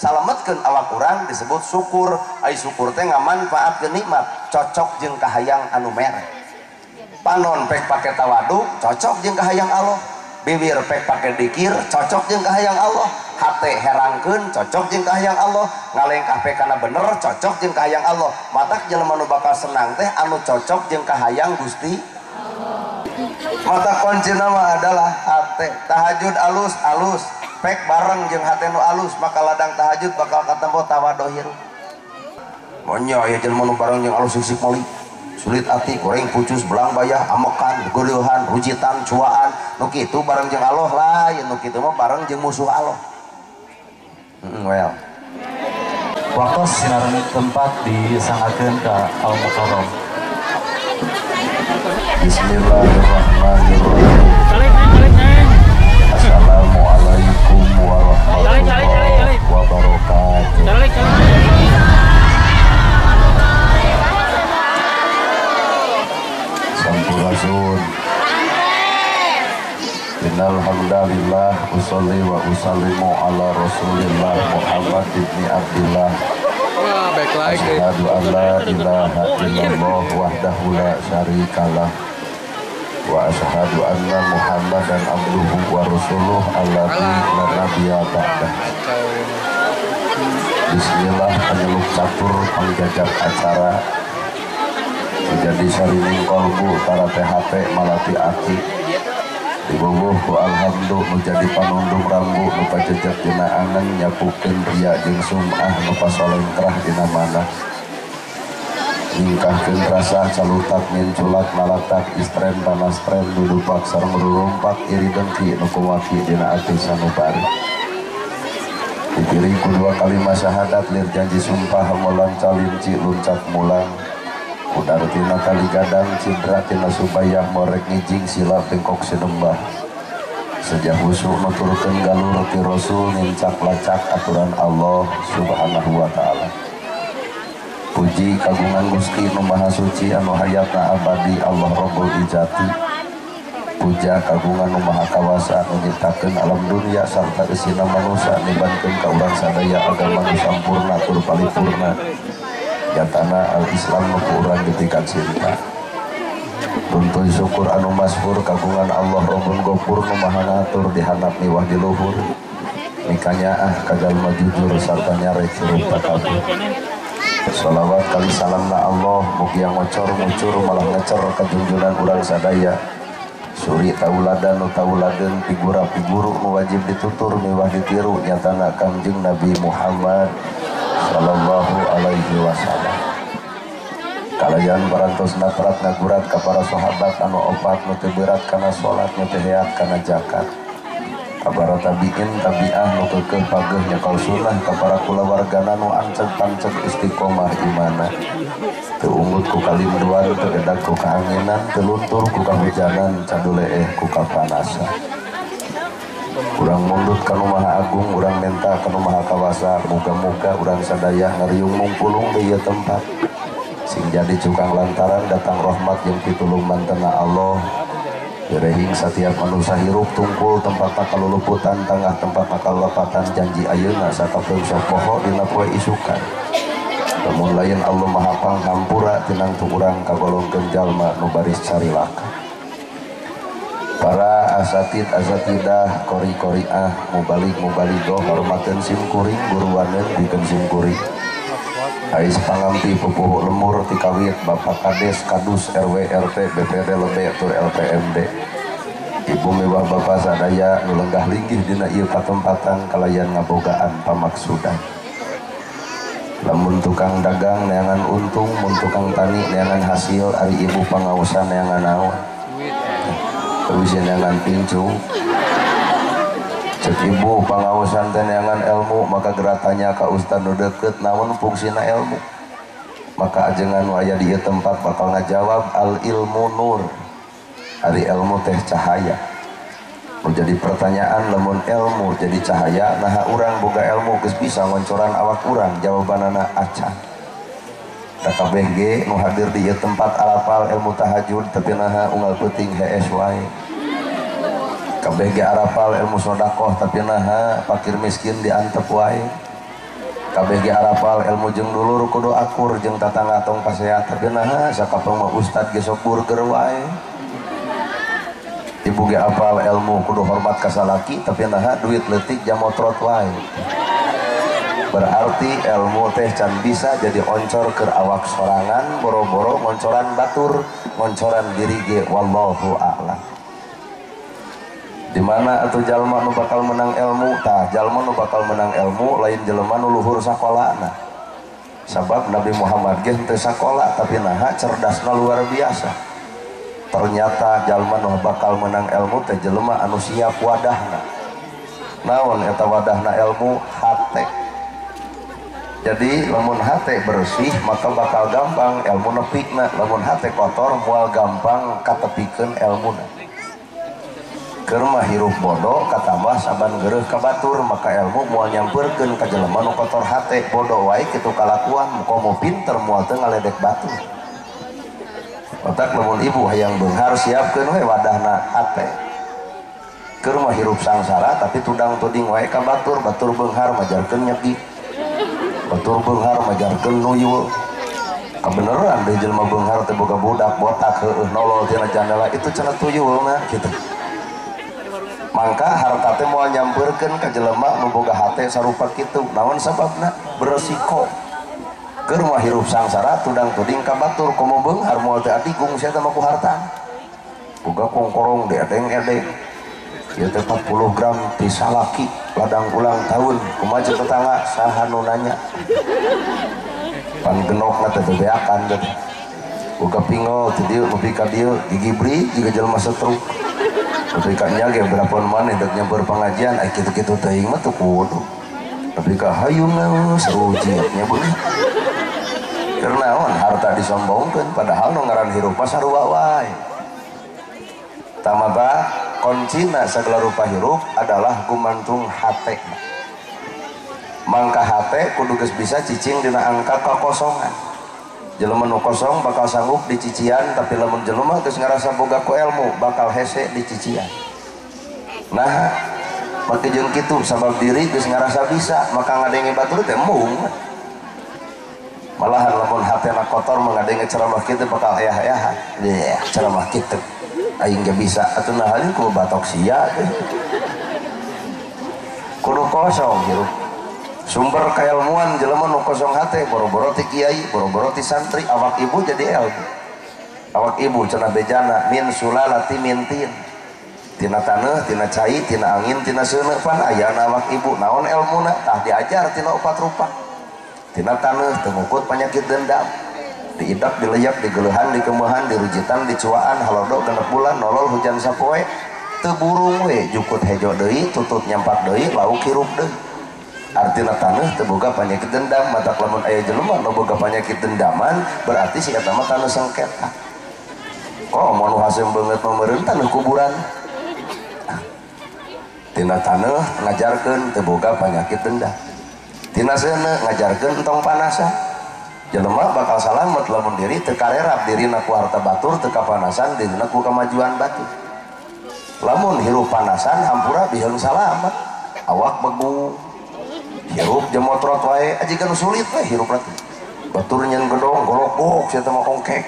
Salametkeun awak urang disebut syukur. Ai syukur teh ngamanfaatkeun nikmat, cocok jeung kahayang anu mere. Panon pek pake tawadu, cocok jeung kahayang Allah. Bibir pek pake dikir, cocok jeung kahayang Allah. Hate herangkeun, cocok jeung kahayang Allah. Ngalengkah pek kana bener, cocok jeung kahayang Allah. Matak jelema nu bakal senang teh anu cocok jeung kahayang Gusti Allah. Mata kunci nama adalah hate. Tahajud alus alus, pek bareng jeung hate nu alus, maka ladang tahajud bakal katempo tawadu hirup. Monya aya jelema nu bareng jeung alus sisik meuli. Sulit ati, goreng pucus, belang bayah, amekan, godeuhan, rujitan, cuaan, nu kitu bareng jeung Allah lain, nu kitu mah bareng jeung musuh Allah. Well. Waktu sinaran tempat disangakeun ka Al Mukarram. Bismillahirrahmanirrahim. Assalamualaikum warahmatullahi wabarakatuh. Sampurasun. Innal hamdalillah usolli wa usallimu ala Rasulillah Muhammad ibni Abdillah. Asyhadu an la ilaha illallah wahdahu la syarikalah wa asyhadu anna Muhammadan abduhu wa rasuluh alladzi la nabiyya ba'dah. Bismillah penyeluk catur pangjajab acara menjadi sarining kolbu tara THT malati aki dibubuh ku alhamdu menjadi panundung rambu nu pajejeg dina angen nyapukeun ria jeung sum'ah nu pasolengkrah dina manah nyingkahkeun rasa calutak minculak malatak istren panastren dudupak sareng rurumpak iri dengki nu kuwaki dina ati sanubari dipilih ku dua kalimat syahadat lir janji sumpah molang calinci luncat mulang udar tina tali gadang cidra tina subayah morek ngijing sila bengkok sinembah sejah husuk nuturkeun galur ti rasul nincak lacak aturan Allah subhanahu wa ta'ala. Puji kagungan Gusti nu maha suci anu hayatna abadi Allah Rabbul Izzati. Puja kagungan nu maha kawasa anu nyiptakeun alam dunia sarta eusina manusa nibankeun ka urang sadaya agama nu sampurna tur paripurna. Nyatana al-Islam nu ku urang ditikan cinta. Tuntuy syukur anu masyhur kagungan Allah Rabbul Ghafur nu maha ngatur di handap miwah di luhur. Mikanyaah ka jalma jujur sarta nyarek hirup takabur. Sholawat kali salam na Allah mugia ngocor ngucur malah ngecer kajunjunan urang sadaya. Suri tauladan nu tauladeun figura figuru nu wajib ditutur miwah ditiru nyatana Kangjeng Nabi Muhammad sallallahu alaihi wasallam. Kalayan parantos natrat ngagurat ka para sahabat anu opat nu teu berat kana salat nu teu heat kana zakat. Ka para tabiin tabiah nu keukeuh pageuh nyekal sunnah ka para kulawargana nu anceg panceg istiqomah imana. Teu ungut ku kalinduan teu edag ku kaanginan teu luntur ku kahujanan caduleeh ku kapanasan. Urang mundut ka nu Maha Agung, urang menta ka nu Maha Kawasa, muga-muga urang sadaya ngariung mungkulung di ieu tempat. Sing jadi cukang lantaran datang rahmat jeung pitulung mantena Allah. Direhing setiap manusia hirup tungkul tempat kaluluputan tangah tempat kalepatan janji ayeuna sakapeung sok poho dina poe isukan. Lamun lain Allah Maha Panghampura tinangtu urang kagolongkeun jalma nu baris carilaka. Para asatid asatidah kori koriah mubalik mubaligoh hormateun sim kuring guruaneun pikeun sim kuring. Ais pangampi pupuhu lemur tikawit Bapak Kades Kadus RW RT BPD Lebe tur LPMD. Ibu mewah bapak sadaya nu lenggah linggih dina ieu patempatan kalayan ngabogaan pamaksudan. Lamun tukang dagang neangan untung, mun tukang tani neangan hasil, ari ibu pangaosan neangan naon. Wis neangan pincu. Cek ibu pangaosan teh neangan ilmu, maka geratanya ka ustad nu deukeut naon fungsina ilmu. Maka ajengan nu aya di ieu tempat bakal ngajawab al ilmu nur. Ari ilmu teh cahaya. Menjadi pertanyaan lamun ilmu jadi cahaya, naha urang boga ilmu geus bisa ngoncoran awak urang, jawabanana acan. Kabeh ge nu hadir di ieu tempat arapal ilmu tahajud tapi naha unggal peuting hees wae. Kabeh ge arapal ilmu sedekah tapi naha fakir miskin diantep wae. Kabeh ge arapal ilmu jeung dulur kudu akur jeung tatangga tong pasea tapi naha sakapeng mah ustad ge sok burger wae. Ibu ge apal ilmu kudu hormat ka salaki tapi naha duit leutik jamotrot wae. Berarti ilmu teh can bisa jadi oncor keur awak sorangan boro-boro ngoncoran batur ngoncoran diri ge wallahu a'lam. Di mana atuh jalma nu bakal menang ilmu? Tah jalma nu bakal menang ilmu lain jelema nu luhur sakolana. Sabab Nabi Muhammad ge henteu sakola tapi naha cerdasna luar biasa. Ternyata jalma nu bakal menang ilmu teh jelema anu siap wadahna. Naon eta wadahna ilmu? Hate. Jadi lamun hate bersih maka bakal gampang ilmu nepikna, lamun hate kotor moal gampang katepikeun ilmuna. Keur mah hirup bodoh katambah saban geureuh ka batur maka ilmu moal nyampeurkeun ka jelema nu kotor hate bodoh wae kitu kalakuan komo pinter moal teu ngaledek batur. Otak lamun ibu hayang beunghar siapkeun we wadahna hate. Keur mah hirup sangsara tapi tudang tuding wae ka batur, batur beunghar majarkeun nyegi. Batur beunghar majarkeun nuyul. Kabeneran deui jelema beunghar teh boga budak botak heueuh nolol tina jandela itu cenah tuyulna kitu. Mangka harta teh moal nyampeurkeun ka jelema nu boga hate sarupa kitu. Naon sababna? Beresiko. Keur mah hirup sangsara tudang tuding ka batur komo beunghar moal teh adigung sia teh mah ku harta. Boga kongkorong diedeng-edeng. Ieu teh 40 gram ti salaki ladang ulang tahun kumaha jeung tetangga saha nu nanya. Pan genokna teh bebeakan teh. Boga pingol ti dieu nepi ka dieu digibri jiga jelema setruk. Tapi ka nya ge berapon maneh dek nyamper pengajian ai kitu-kitu teuing mah teu kudu. Tapi ka hayung sauji nya beuneuh. Keur naon harta disombongkeun padahal nu ngaran hirup mah sarua wae. Tamaba kuncina segala rupa hirup adalah gumantung hate. Mangka hate kudu geus bisa cicing dina angka kakosongan. Jelema nu kosong bakal sanggup dicician tapi lamun jelema geus ngarasa boga ku ilmu bakal hese dicician. Nah, make jeung kitu sabab diri geus ngarasa bisa maka ngadenge batur teh embung. Malahan lamun hatena kotor mah ngadenge ceramah kitu bakal eah-eahan. Deeh, ceramah kitu aing ge bisa atuh nah halim ku batok sia teh. Kudu kosong hirup. Sumber keilmuan jelema nu kosong hate boro-boro ti kiai, boro-boro ti santri, awak ibu jadi ilmu. Awak ibu cenah bejana min sulalati min tin. Tina taneuh, tina cai, tina angin, tina seuneu pan ayana awak ibu. Naon elmuna? Tah diajar tina opat rupa. Tina taneuh teu ngukut panyakit dendam. Diidak, dileyak, digeleuhan, dikemeuhan, dirujitan, dicuaan, halodo genep bulan, nolol hujan sapoe, teu burung we jukut hejo deui, tutut nyampak deui, lauk hirup deui. Artina taneuh teu boga panyakit dendam, matak lamun aya jelema nu boga panyakit dendaman berarti si eta mah taneuh sengketa. Kok mun nu hasem beungeut mah meureun taneuh kuburan. Tina taneuh ngajarkeun teu boga panyakit dendam. Tina seuneu ngajarkeun entong panasan. Jelema bakal salamet lamun diri teu karerap dirina ku harta batur teu kapanasan dirina ku kamajuan batur. Lamun hirup panasan hampura biheung salamet, awak begung. Hirup jemotrot wae ajikan sulit we hirup teh. Batur nyen gedong golokok sia teh mah ongkek.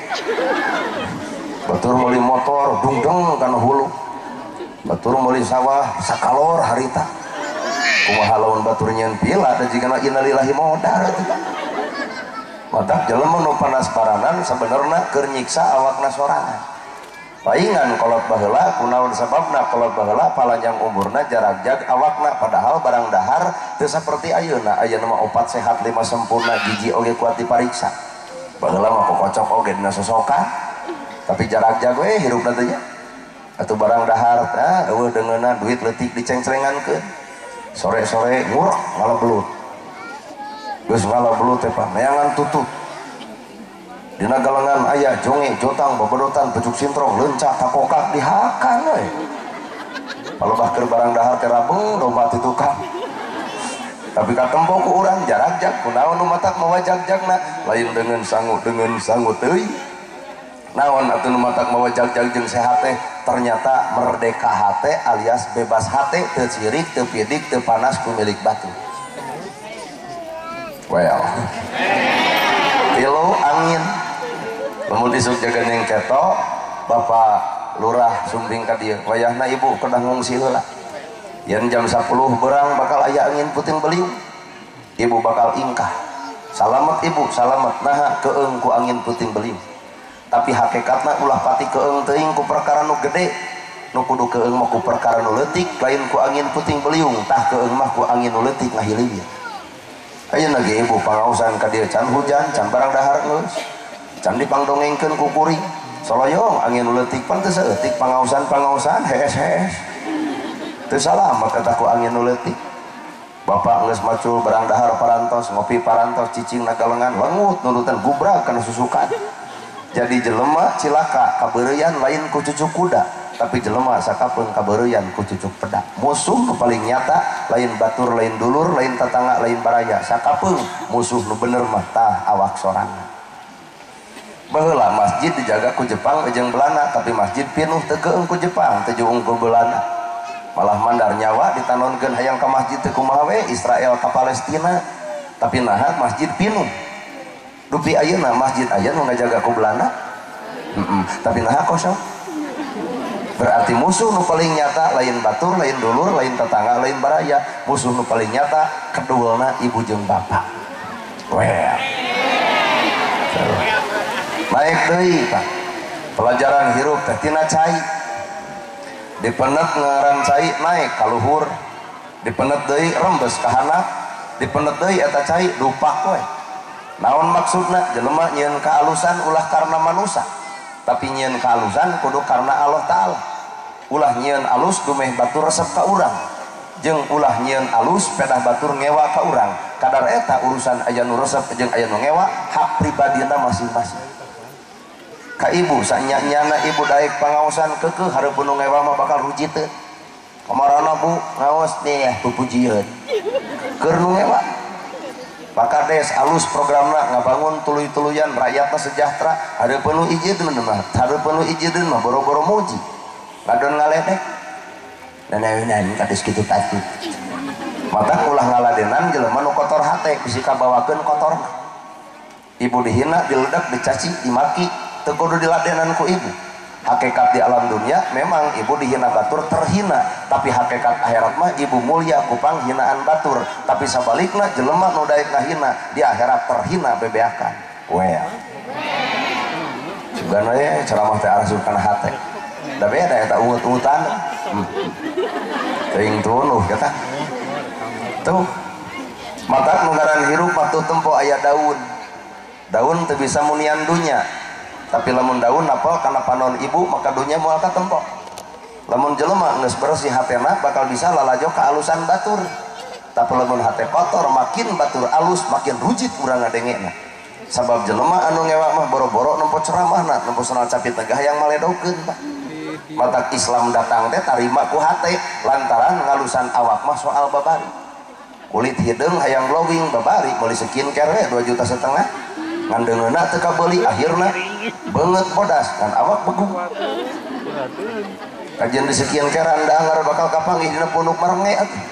Batur meuli motor dungdeng kana hulu. Batur meuli sawah sakalor harita. Kumaha lamun batur nyen pila da jigana innalillahi modar teh. Matak jelema nu panas paranan sabenerna keur nyiksa awakna sorangan. Paingan kolot baheula kunaon sababna kolot baheula palanjang umurna jaragjag awakna padahal barang dahar teu saperti ayeuna. Ayeuna mah opat sehat lima sempurna gigi oge kuat dipariksa. Baheula mah kokocok oge dina sosokan tapi jaragjag we hirupna teh nya. Atuh barang dahar tah eueuh deungeunna duit leutik dicengcrengankeun. Sore-sore ngurek ngalabelut. Geus ngalabelut teh pan neangan tutut. Dina galengan aya jonge, jotang, babedotan, pecuk sintrong, lencah, takokak dihakan we. Palebah keur barang dahar teh rabeng domba ti tukang. Tapi katempo ku urang jaragjag kunaon nu matak mawa jagjagna lain deungeun sangu teuing. Naon atuh nu matak mawa jagjag jeung sehat teh ternyata merdeka hate alias bebas hate teu sirik, teu pidik, teu panas ku milik batu. Well. Tilu angin. Lamun isuk jaga yang ketok, Bapak Lurah sumping ka dieu. Wayahna ibu kedah ngungsi heula. Yen jam 10 berang bakal aya angin puting beliung. Ibu bakal ingkah. Salamet ibu, salamet. Naha keung ku angin puting beliung. Tapi hakikatna ulah pati keung teuing ku perkara nu gede. Nu kudu keung mah ku perkara nu leutik, lain ku angin puting beliung, tah keung mah ku angin nu leutik ngahiliwir. Ayeuna ge ibu pangaosan ka dieu can hujan, can barang dahar geus. Can dipangdongengkeun ku kuring. Soloyong angin nu leutik pan teu saeutik pangaosan-pangaosan hees-hees. Teu salamet eta ku angin nu leutik. Bapak geus macul barang dahar parantos, ngopi parantos, cicing nagalengan, lengut nurutan gubrak kana susukan. Jadi jelema cilaka kabeureuyan lain ku cucuk kuda, tapi jelema sakapeung kabeureuyan ku cucuk peda. Musuh nu paling nyata lain batur, lain dulur, lain tatangga, lain baraya. Sakapeung musuh nu bener mah tah awak sorangan. Baheula masjid dijaga ku Jepang jeung Belanda, tapi masjid pinuh teu keung ku Jepang, teu juung ku Belanda. Malah mandar nyawa ditanonkeun hayang ka masjid teu kumaha we Israel ka Palestina, tapi naha masjid pinuh. Dupi ayeuna masjid aya nu ngajaga ku Belanda. Tapi naha kosong. Berarti musuh nu paling nyata lain batur, lain dulur, lain tetangga, lain baraya. Musuh nu paling nyata kedualna ibu jeung bapak. Well. Naik deui tah. Pelajaran hirup teh tina cai. Dipenet ngaran cai naik ka luhur. Dipenet deui rembes ka handap. Dipenet deui eta cai dupak we. Naon maksudna? Jelema nyieun kaalusan ulah karena manusa, tapi nyieun kaalusan kudu karena Allah Ta'ala. Ulah nyieun alus dumeh batur resep ka urang, jeung ulah nyieun alus pedah batur ngewa ka urang. Kadar eta urusan aya nu resep jeung aya nu ngewa hak pribadina masing-masing. Ka ibu sanya-nyana ibu daek pangaosan keukeuh hareupeun nu ngewa mah bakal rujiteun. Kamarana bu ngaos deh pupujieun. Keur nu ngewa. Pak Kades alus programna ngabangun tuluy-tuluyan rakyatna sejahtera, hareupeun nu ijidun mah, hareupeun nu ijidun mah boro-boro muji. Ngadon ngaledek. Nenek-nenek kades kitu patut. Mata ulah ngaladenan jelema nu kotor hate bisi kabawakeun kotorna. Ibu dihina, diledak, dicaci, dimaki, teu kudu diladenan ku ibu. Hakikat di alam dunia memang ibu dihina batur terhina, tapi hakikat akhirat mah ibu mulia ku panghinaan batur. Tapi sabalikna jelema nu daek ngahina di akhirat terhina bebeakan. Well. Sugan we ceramah teh arasup kana hate. Da beda eta ungut-ungutan. Teuing tunuh kata. Tuh. Matak nu ngaran hirup mah tuh tempo aya daun. Daun teu bisa munian dunya. Tapi lamun daun napel kana panon ibu maka dunya moal katempo. Lamun jelema geus bersih hatena bakal bisa lalajo kaalusan batur. Tapi lamun hate kotor makin batur alus makin rujit urang ngadengena. Sabab jelema anu ngewa mah boro-boro nempo ceramahna, nempo senal capit negah yang maledokeun Pak. Matak Islam datang teh tarima ku hate lantaran ngalusan awak mah soal babari. Kulit hideung hayang glowing babari meuli skincare we 2,5 juta. Ngandeungeuna teu kabeuli akhirna beungeut bodas kan awak begung. Kajian di skincare dangar bakal kapanggih dina punuk marenge atuh.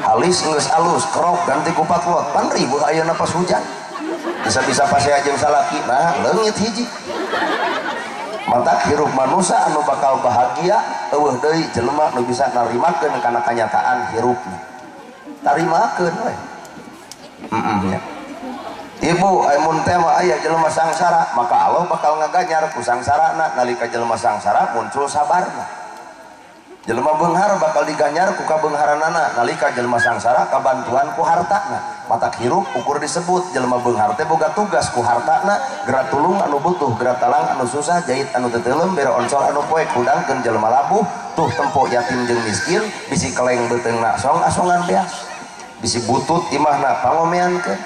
Halis geus alus kerok ganti ku patlot pan ribuh ayeuna pas hujan. Bisa-bisa pasea jeung salaki nah leungit hiji. Matak hirup manusa anu bakal bahagia eueuh deui jelema nu bisa narimakeun kana kanyataan hirupna. Tarimakeun we. Heeh. Ibu amun teh mah aya jelema sangsara maka Allah bakal ngaganyar ku sangsarana. Nalika jelema sangsara muncul sabarna. Jelema beunghar bakal diganyar ku kabeungharanana. Nalika jelema sangsara kabantuan ku hartana. Matak hirup ukur disebut jelema beunghar teh boga tugas ku hartana, geura tulung anu butuh, geura talang anu susah, jahit anu teu teuleum, bere oncor anu poek, hudangkeun jelema labuh, tuh tempo yatim jeung miskin, bisi keleng beuteungna song asongan beas, bisi butut imahna pangomeankeun,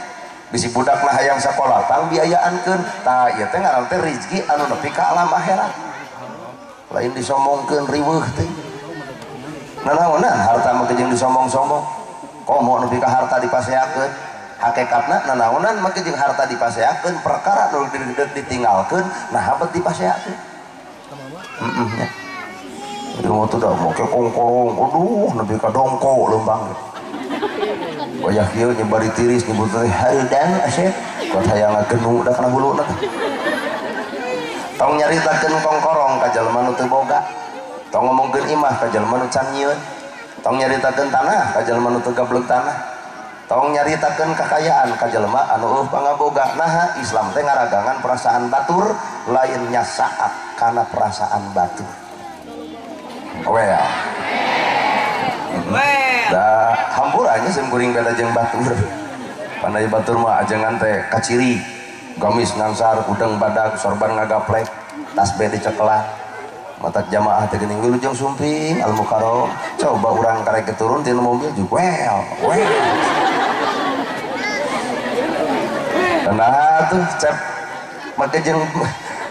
bisi budakna hayang sakola pangbiayaankeun. Tah ieu teh ngaran teh rezeki anu nepi ka alam akhirat. Lain disombongkeun riweuh teh. Nanaonan harta mah jeung disombong-sombong. Komo nepi ka harta dipaseakeun. Hakikatna nanaonan mah jeung harta dipaseakeun, perkara nu ditinggalkeun nah habet dipaseakeun. Heeh nya. Ieu mah teh da make kongkorong, aduh nepi ka dongko leumpang. Wayah kieu nyebari tiris nyebut teh hareudang asep kuat hayang ngagenu da kana huluna teh. Tong nyaritakeun kongkorong ka jalma nu teu boga. Tong ngomongkeun imah ka jalma nu can nyieun. Tong nyaritakeun tanah ka jalma nu teu gablek tanah. Tong nyaritakeun kakayaan ka jelema anu eueuh pangaboga. Naha Islam teh ngaragangan perasaan batur lain nyasaat kana perasaan batur. Well. Da hampura nya sim kuring beda jeung batur. Pandai batur mah ajengan teh kaciri, gamis ngangsar, udeng badag, sorban ngagaplek, tasbih dicekelan. Matak jamaah teh geuning wilujeng sumping Al Mukarram. Coba urang karek turun tina mobil juga well, well. Nah tuh cep make jeung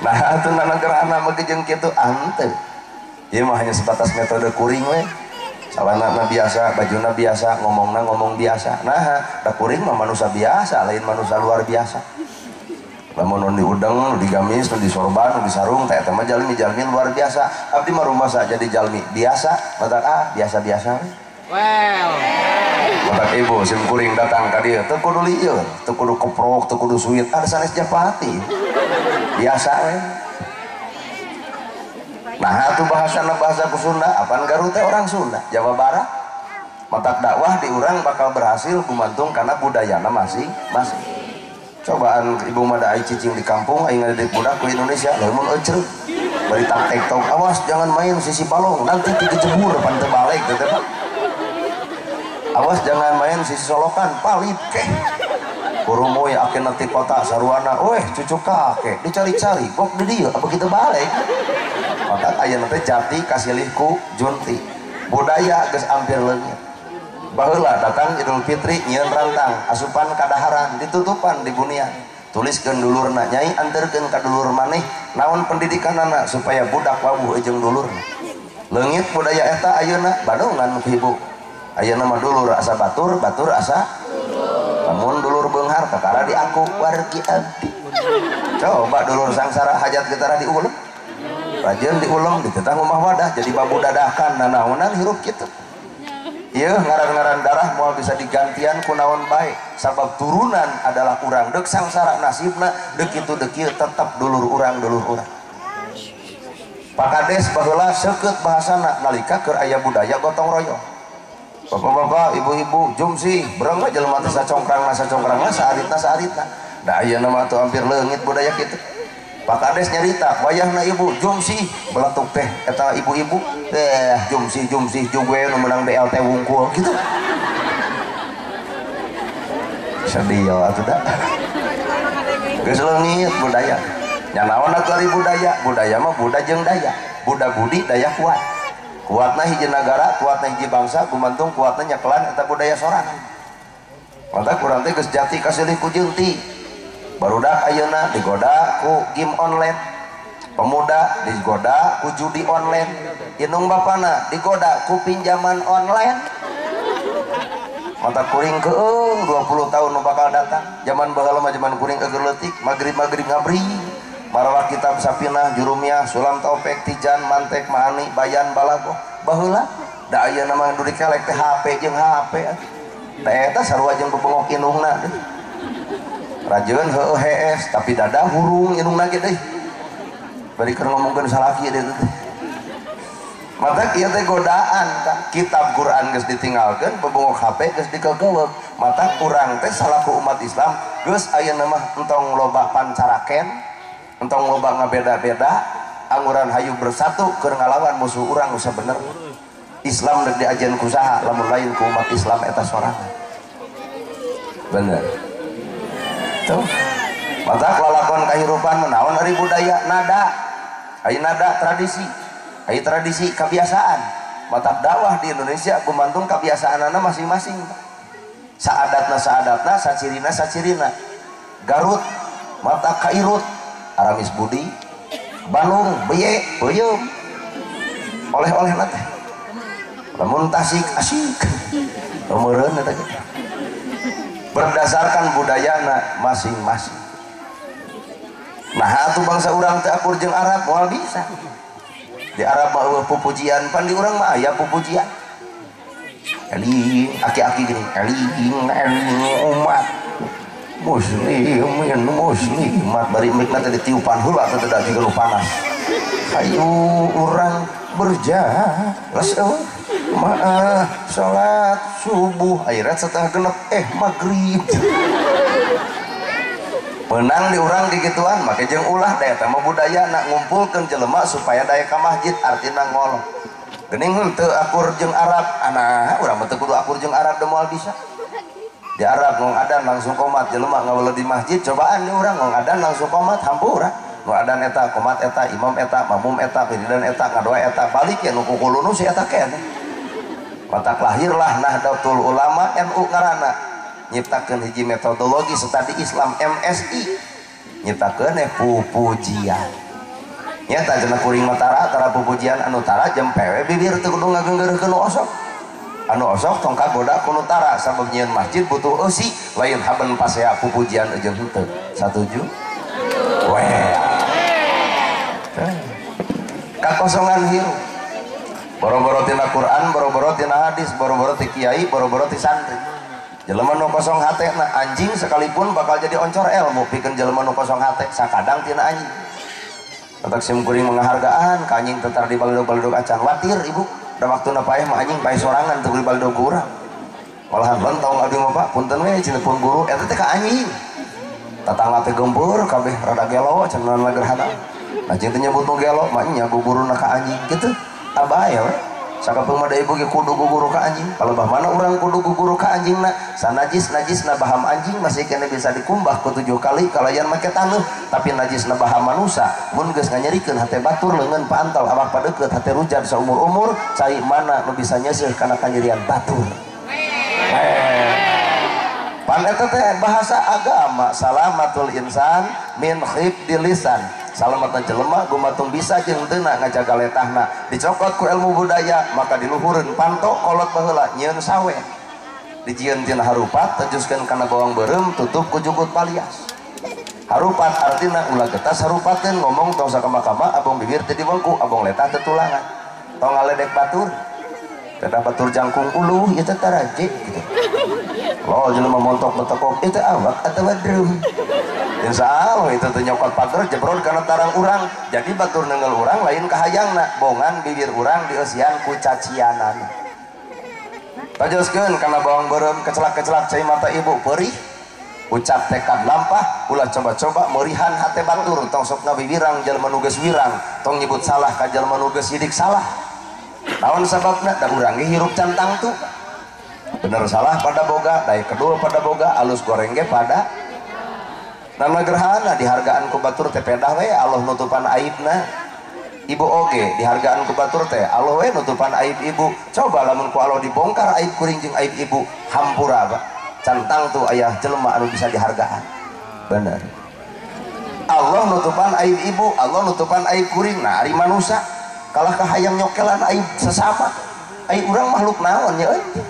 nah tuh nanagerana make jeung kitu ante. Ieu mah hanya sebatas metode kuring we. Salanana biasa, bajuna biasa, ngomongna ngomong biasa. Nah, da kuring mah manusia biasa, lain manusia luar biasa. Lamun nu diudeng, nu digamis, nu disorban, nu disarung, teh eta mah jalmi-jalmi luar biasa. Abdi mah rumasa jadi jalmi biasa, matak ah biasa-biasa. Well. Matak ibu sim kuring datang ka dieu, teu kudu lieur, teu kudu keprok, teu kudu suit, ada sanes japati. Biasa we. Nah, atuh bahasana bahasa ku Sunda, apan Garut teh orang Sunda, Jawa Barat. Matak dakwah di urang bakal berhasil gumantung karena budayana masing-masing. Cobaan ibu mah da ai cicing di kampung aing ngadidik budak ku Indonesia, lamun euceuk. Bari tak tektok, awas jangan main sisi balong, nanti dikejebur pan teu balik teh Pak. Awas jangan main sisi solokan, palit keh. Kurumuy akhirna ti kota saruana, weh cucu kakek dicari-cari, kok di dieu apa kitu balik. Maka ayeuna teh jati kasilih ku junti. Budaya geus hampir leungit. Baheula datang Idul Fitri nyieun rantang, asupan kadaharan ditutupan di bunian. Tuliskeun dulurna, nyai anterkeun ka dulur maneh naon pendidikanana supaya budak wawuh jeung dulurna. Leungit budaya eta ayeuna badongan ku ibu. Ayeuna mah dulur asa batur, batur asa lamun dulur beunghar kakara diaku wargi abdi. Coba dulur sangsara hajat getara diulem. Rajin diulem ditetah rumah wadah jadi babu dadakan nanaonan hirup kitu. Ieu ngaran-ngaran darah moal bisa digantian ku naon bae sabab turunan adalah urang deuk sangsara nasibna deuk kitu deuk kieu tetep dulur urang dulur urang. Pak Kades baheula seukeut bahasana nalika keur aya budaya gotong royong. Bapak-bapak, ibu-ibu, jumsih, bereng we jelema teh sacongkrangna sacongkrangna saaritna saaritna. Da ayeuna mah atuh hampir leungit budaya kitu. Pak Kades nyarita, wayahna ibu jumsih beletuk teh eta ibu-ibu teh jumsih jumsih juga nu menang BLT wungkul gitu. Sedih atuh da. Geus leungit budaya. Nya naon atuh ari budaya? Budaya mah buda jeung daya. Buda budi daya kuat. Kuatna hiji nagara, kuatna hiji bangsa, gumantung kuatna nyekelan eta budaya sorangan. Mata kurang teh geus jati kasilih ku junti. Barudak ayeuna digoda ku game online, pemuda digoda ku judi online, indung bapana digoda ku pinjaman online. Mata kuring keung 20 tahun nu bakal datang. Zaman baheula mah zaman kuring keur leutik, magrib-magrib ngabri. Marawat kitab Sapinah, Jurumiyah, Sulam Taufik, Tijan, Mantek, Maani, Bayan, Balago. Baheula da ayeuna mah nu dikelek teh HP jeung HP. Da eta sarua jeung bebengok indungna. Rajeun heueuh hees tapi dada hurung indungna ge deui. Bari keur ngomongkeun salaki deui teh. Mata ieu teh godaan tah. Kitab Quran geus ditinggalkeun, bebengok HP geus dikegeuweuk. Mata urang teh salaku umat Islam geus ayeuna mah entong loba pancaraken, entong loba ngabeda-beda, anguran hayu bersatu keur ngalawan musuh urang nu sabenerna. Islam rek diajen ku saha lamun lain ku umat Islam eta sorangan. Bener. Tuh. Mata lalakon kahirupan menaon ari budaya nada. Aya nada tradisi. Aya tradisi kebiasaan. Mata dakwah di Indonesia gumantung kebiasaanana masing-masing. Saadatna saadatna, sacirina sacirina. Garut mata kairut, Aramis Budi, Bandung beye beuyeum. Oleh-oleh teh. Lamun Tasik asik. Meureun eta ge. Berdasarkan budayana masing-masing. Nah, atuh bangsa urang teh akur jeung Arab moal bisa. Di Arab mah eueuh pupujian, pan di urang mah aya pupujian. Eling aki-aki gini, eling eling umat muslimin muslimat bari mikna teh ditiupan heula teh da jiga nu panas. Hayu urang berjalan maah salat subuh akhirat setengah genep maghrib. Menang di urang gigituan make jeung ulah da eta mah budaya nak ngumpulkeun jelema supaya daya ka masjid artina ngolong. Geuning henteu akur jeung Arab, ana urang mah teu kudu akur jeung Arab da moal bisa. Di Arab ngong adan langsung komat jelema ngaweleh di masjid cobaan di urang ngong adan langsung komat hampura. Nu adan eta komat eta imam eta makmum eta wiridan eta ngadoa eta balik ya nu kukulunu si eta keneh. Matak lahirlah Nahdlatul Ulama NU ngaranna nyiptakeun hiji metodologi studi Islam MSI nyiptakeun pupujian. Nyata cenah kuring mah tara tara pupujian anu tara jempewe bibir teu kudu ngageunggeureuhkeun nu osok. Anu osok tong kagoda ku nu tara sabab nyieun masjid butuh eusi lain haben pasea pupujian jeung henteu. Satuju? Weh. Kakosongan hirup. Boro-boro tina Quran, boro-boro tina hadis, boro-boro ti kiai, boro-boro ti santri. Jelema nu kosong hatena anjing sekalipun bakal jadi oncor ilmu pikeun jelema nu kosong hate sakadang tina anjing. Tatak sim kuring menghargaan ka anjing tetar di baledog-baledog acan watir ibu. Da waktuna paeh mah anjing paeh sorangan teu di baledog ku urang. Malahan lentong abdi mah Pak, punten we cenah pun guru eta teh ka anjing. Tatangga teh gempur kabeh rada gelo cenah gerhana. Anjing teh nyebut nu gelo mah nya guguruna ka anjing kitu. Abaya we. Sakapeung mah da ibu ge kudu guguru ka anjing. Palebah mana urang kudu guguru ka anjingna? Sanajis najisna baham anjing masih kena bisa dikumbah ku 7 kali kalayan make taneuh, tapi najisna baham manusa mun geus nganyerikeun hate batur leungeun pantal awak padeukeut hate rujat saumur-umur cai mana nu bisa nyeuseuh kana kanyerian batur. Pan eta teh bahasa agama salamatul insan min khibdil lisan. Salamatan jelema gumatung bisa jeung teu ngajaga letahna dicokot ku ilmu budaya maka diluhureun panto kolot baheula nyieun sawe dijieun tina harupat tejuskeun kana bawang beureum tutup ku jukut palias. Harupat artina ulah getas harupateun ngomong tong sakama-kama abong bibir teu diwengku abong letah teu tulangan tong ngaledek batur pedah batur jangkung uluh ieu teh taraje gitu. Lo jelema montok betekok itu awak atawa drum. Insya Allah itu tuh nyokot pager jebrol karena tarang urang jadi batur nenggel urang lain kahayangna bongan bibir urang dieusian ku cacianan. Tajoskeun kana bawang beureum kecelak-kecelak cai mata ibu perih ucap tekad lampah ulah coba-coba merihan hate batur tong sok ngawiwirang jelema nu geus wirang tong nyebut salah ka jelema nu geus sidik salah. Naon sababna da urang ge hirup can tangtu. Bener salah pada boga, daek kedul pada boga, alus goreng ge pada nama gerhana dihargaan ku batur teh pedah we Allah nutupan aibna. Ibu oge dihargaan ku batur teh Allah we nutupan aib ibu. Coba lamun ku Allah dibongkar aib kuring jeung aib ibu, hampura Pak. Can tangtu aya jelema anu bisa dihargaan. Bener. Allah nutupan aib ibu, Allah nutupan aib kuring. Nah ari manusa kalah ka hayang nyokelan aib sesama. Aib urang makhluk naon nya euy.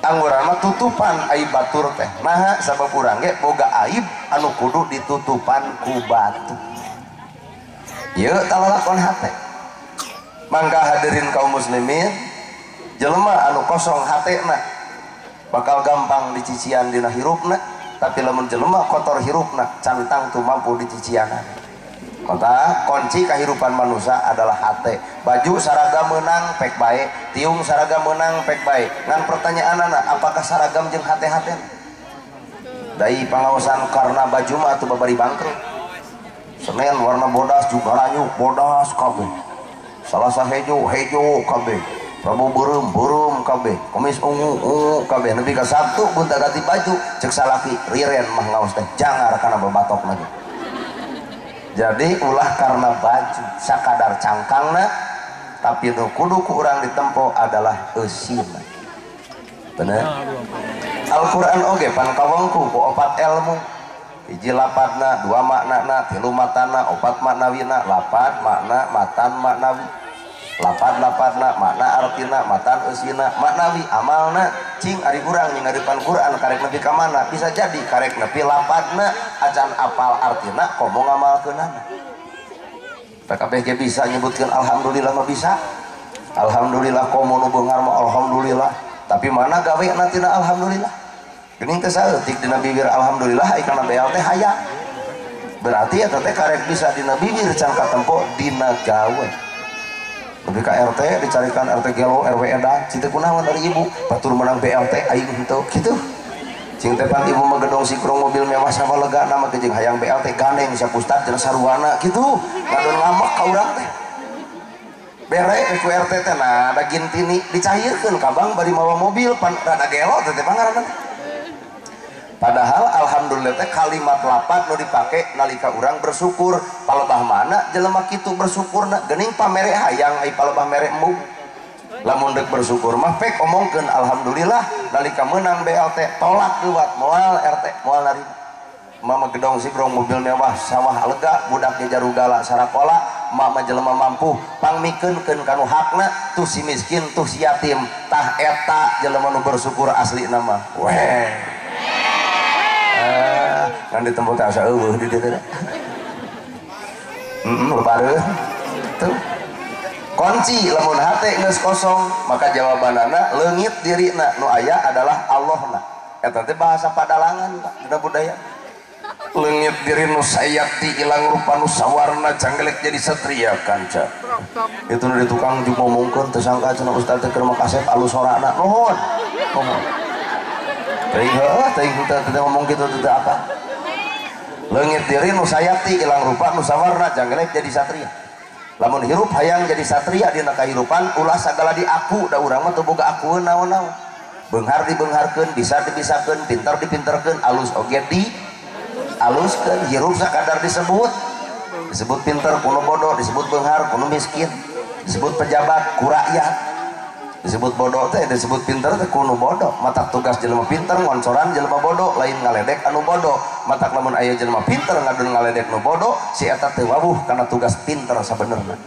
Angguran mah tutupan aib batur teh. Naha sabab urang ge boga aib anu kudu ditutupan ku batu. Ieu talalakon hate. Mangga hadirin kaum muslimin, jelema anu kosong hatena bakal gampang dicician dina hirupna, tapi lamun jelema kotor hirupna can tangtu mampu dicicianan. Maka kunci kehidupan manusia adalah hate. Baju saragam menang pek bae, tiung saragam menang pek bae. Ngan pertanyaan anak, apakah saragam jeung hate-hate? Dai pangaosan karena baju mah atuh babari bangkrut. Senin warna bodas juga ranyuk bodas kabeh. Salasa hejo hejo kabeh. Rabu beureum beureum kabeh. Kamis ungu ungu kabeh. Nepi ka Sabtu gonta ganti baju cek salaki riren mah ngaos teh jangar kana babatok lagi. Jadi ulah karena baju sakadar cangkangna tapi nu kudu ku urang ditempo adalah eusina. Bener? Al-Qur'an oge pan kawengku ku opat ilmu. Hiji lapatna, dua maknana, tilu matana, opat maknawina, lapat makna, matan maknawi. Lapat lapatna, makna artina, matan eusina, maknawi amalna. Cing ari urang nyingaripan Quran karek nepi ka mana? Bisa jadi karek nepi lapatna acan apal artina komo ngamalkeunana. PKB ge bisa nyebutkeun alhamdulillah mah bisa. Alhamdulillah komo nu beunghar mah alhamdulillah. Tapi mana gawe tina alhamdulillah? Geuning teh saeutik dina bibir alhamdulillah ai kana BLT hayang. Berarti eta teh karek bisa dina bibir can katempo dina gawe. Lebih ka RT dicarikan RT gelo RW edan cita kunaon dari ibu batur menang BLT aing henteu kitu. Cing teh pan ibu mah gedong sikrong mobil mewah sama lega nama jeung hayang BLT gandeng sapustad jeung saruana kitu. Ngadon ngamek ka urang teh. Bere ku RT teh nah da gintini dicairkeun ka bank bari mawa mobil pan rada gelo teh pangaranna. Padahal alhamdulillah teh kalimat lapat nu dipake nalika urang bersyukur. Palebah mana jelema kitu bersyukurna geuning pamere hayang ai palebah mere embung. Lamun deuk bersyukur mah pek omongkeun alhamdulillah nalika meunang BLT tolak leuwat moal RT moal narima. Mama gedong sigrong mobil mewah sawah lega budak ge jarugala sarakola mama jelema mampu pangmikeunkeun kanu hakna tuh si miskin tuh si yatim tah eta jelema nu bersyukur asli nama. Weh. Kan ditempo teh asa eueuh di dieu teh. Heeh, lebareuh. Tuh. Kunci lamun hate geus kosong, maka jawabanana leungit dirina nu aya adalah Allahna. Eta teh bahasa padalangan Pak, dina budaya. Leungit diri nu sayakti ilang rupa nu sawarna janggelek jadi satria kanca. Itu nu di tukang jeung ngomongkeun teu sangka cenah ustaz teh keur makasep alus sorana. Nuhun. Nuhun. Teuing heuh, teuing teu ngomong kitu teu apa. Leungit diri nu sayakti ilang rupa nu sawarna janggelek jadi satria. Lamun hirup hayang jadi satria dina kahirupan ulah sagala diaku da urang mah teu boga akueun naon-naon. Beunghar dibeungharkeun, bisa dibisakeun, pintar dipinterkeun, alus oge di aluskeun, hirup sakadar disebut. Disebut pinter kuno bodoh, disebut beunghar kuno miskin, disebut pejabat ku rakyat. Disebut bodoh teh, disebut pinter teh kuno bodoh. Matak tugas jelema pinter ngoncoran jelema bodoh, lain ngaledek anu bodoh. Matak lamun aya jelema pinter ngadon ngaledek nu bodoh, si eta teu wawuh kana tugas pinter sabenerna.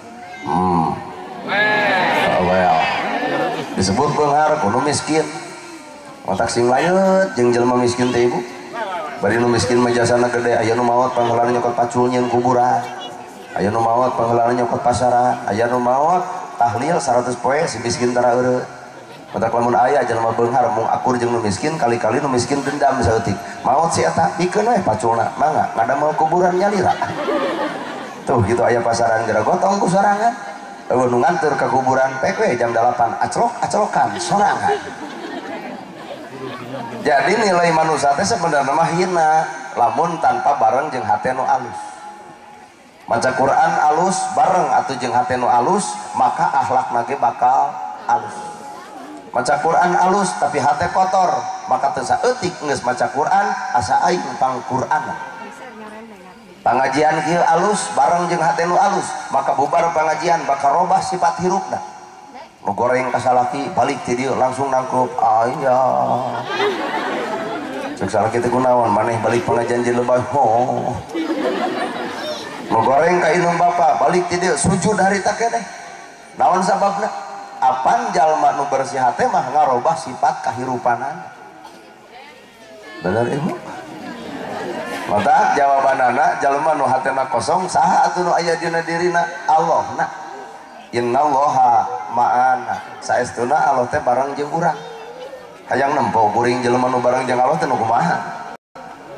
Well. Disebut beunghar kuno miskin. Matak sing layeut jeung jelema miskin teh ibu. Bari nu miskin mah jasana gede, aya nu maot pangheulana nyokot pacul nyeun kuburan. Aya nu maot pangheulana nyokot pasaran, aya nu maot tahlil 100 poe si miskin tara eureut. Matak lamun aya jelema beunghar mung akur jeung nu miskin, kali-kali nu miskin dendam saeutik. Maot si eta pikeun we paculna, mangga ngadamel kuburan nyalira. Tuh gitu aya pasaran geura gotong ku sorangan. Eueuh nu nganteur ka kuburan pek we jam 8 aclok-aclokan sorangan. Jadi nilai manusia teh sebenarnya mah hina lamun tanpa bareng jeung hate nu alus. Maca Quran alus bareng atau jeung hate nu alus, maka akhlakna ge bakal alus. Maca Quran alus tapi hate kotor, maka teu saeutik geus maca Quran asa aing pang Quran. Pangajian kieu alus bareng jeung hate nu alus, maka bubar pangajian bakal robah sifat hirupna. Nu goreng ka salaki balik ti dieu langsung nangkup aya. Cek salaki teh kunaon maneh balik pengajian jeung lebay. Oh. Nu goreng ka indung bapa balik ti dieu sujud harita keneh. Naon sababna? Apan jalma nu bersih hate mah ngarobah sifat kahirupanana. Bener ibu? Maka jawabanana jalma nu hatena kosong saha atuh nu aya dina dirina? Allahna. Innallaha ma'ana. Saestuna Allah teh bareng jeung urang. Hayang nempo kuring jelema nu bareng jeung Allah teh nu kumaha?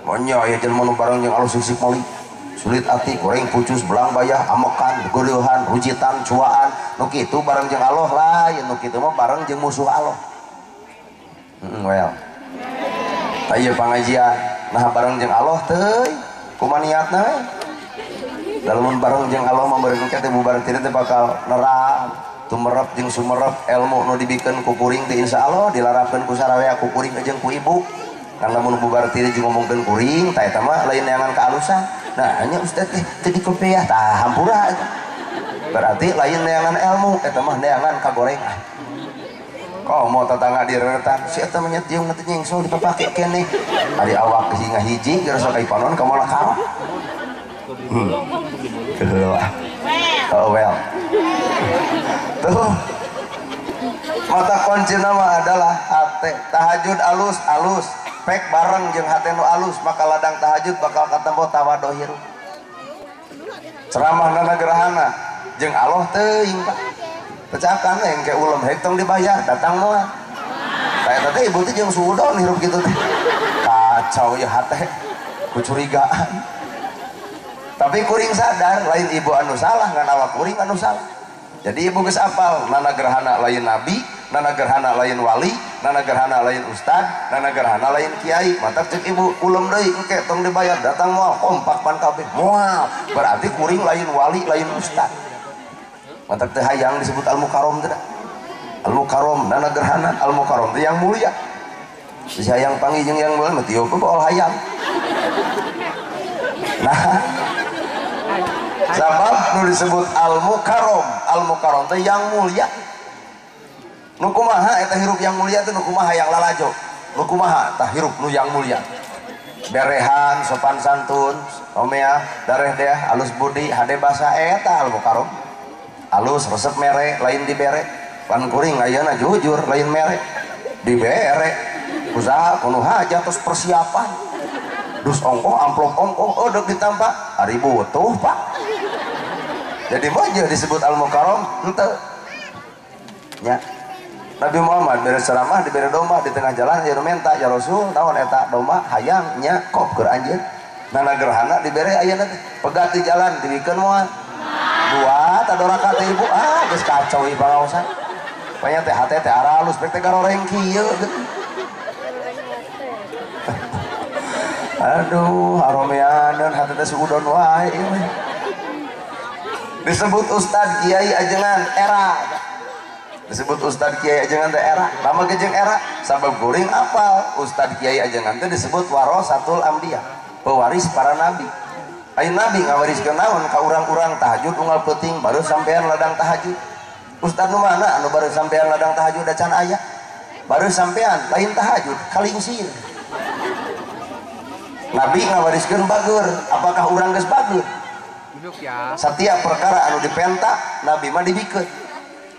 Monya aya jelema nu bareng jeung Allah sisik moli. Sulit ati, goreng pucus, belang bayah, amekan, godeuhan, rujitan, cuaan, nu kitu bareng jeung Allah lain, nu kitu mah bareng jeung musuh Allah. Well. Tah pangajian, nah bareng jeung Allah teuy, kumaha niatna we? Lamun bareng jeung Allah mah bareng teh bubar teh bakal nerang, tumerep jeung sumerep ilmu nu dibikeun ku kuring teh insyaallah dilarapkeun ku sararea ku kuring jeung ku ibu. Kan lamun bubar teh jeung ngomongkeun kuring tah eta mah lain neangan kaalusan. Nah, hanya ustaz teh teu dikopiah tah hampura eta. Berarti lain neangan ilmu eta mah neangan kagorengan. Komo tetangga direretan si eta mah nyetiung teh nyengsol dipapake keneh. Ari awak hingga hiji geus sok panon ka moal karok. Oh well. Tuh. Mata kunci nama adalah hate. Tahajud alus alus, pek bareng jeung hate nu alus, maka ladang tahajud bakal katempo tawadoh hirup. Ceramah nana gerahana jeung Allah teuing Pak. Pecakan engke ulem hek tong dibayar, datang moal. Kayak teh ibu teh jeung suudon hirup kitu teh. Kacau ya hate, kucurigaan. Tapi kuring sadar lain ibu anu salah ngan awak kuring anu salah. Jadi ibu geus apal nana gerhana lain nabi, nana gerhana lain wali, nana gerhana lain ustad, nana gerhana lain kiai. Matak cek ibu ulem deui engke tong dibayar, datang moal kompak pan kabeh. Moal berarti kuring lain wali, lain ustad. Matak teh hayang disebut al-mukarrom teh. Al-mukarrom nana gerhana, al-mukarrom teh yang mulia. Si hayang panggih jeung yang mulia mah tieu baol hayang. Nah, sabab nu disebut al-mukarrom, al-mukarrom teh yang mulia. Nu kumaha eta hirup yang mulia teh nu kumaha yang lalajo. Nu kumaha tah hirup nu yang mulia. Berehan, sopan santun, omea, dareh deh, alus budi, hade basa eta al-mukarrom. Alus resep mere, lain dibere. Pan kuring ayeuna jujur lain mere. Dibere. Usaha kuno hajat terus persiapan. Dus ongkoh, amplop ongkoh, oh dek ditambah, ari butuh pak. Jadi mah disebut al-mukarrom henteu. Nya. Nabi Muhammad bere ceramah dibere domba di tengah jalan ya minta ya Rasul naon eta domba hayang nya kop keur anjeun. Nana gerhana dibere ayeuna teh pegat di jalan dibikeun moal. Dua tadoraka teh ibu ah geus kacau ieu pangaosan. Panya teh hate teh aralus pek teh garoreng kieu gitu. Aduh, aromeaneun hate teh suudon wae ieu. Disebut ustad kiai ajengan era. Disebut ustad kiai ajengan teh era. Lama gejeng era sabab kuring apal ustad kiai ajengan teh disebut warasatul anbiya, pewaris para nabi. Ayo nabi ngawariskeun naon ka urang-urang tahajud unggal peuting baru sampean ladang tahajud. Ustad nu mana anu baru sampean ladang tahajud da can aya. Baru sampean lain tahajud kalingsir. Nabi ngawariskeun bager, apakah urang geus bager? Setiap perkara anu dipenta nabi mah dibikeun.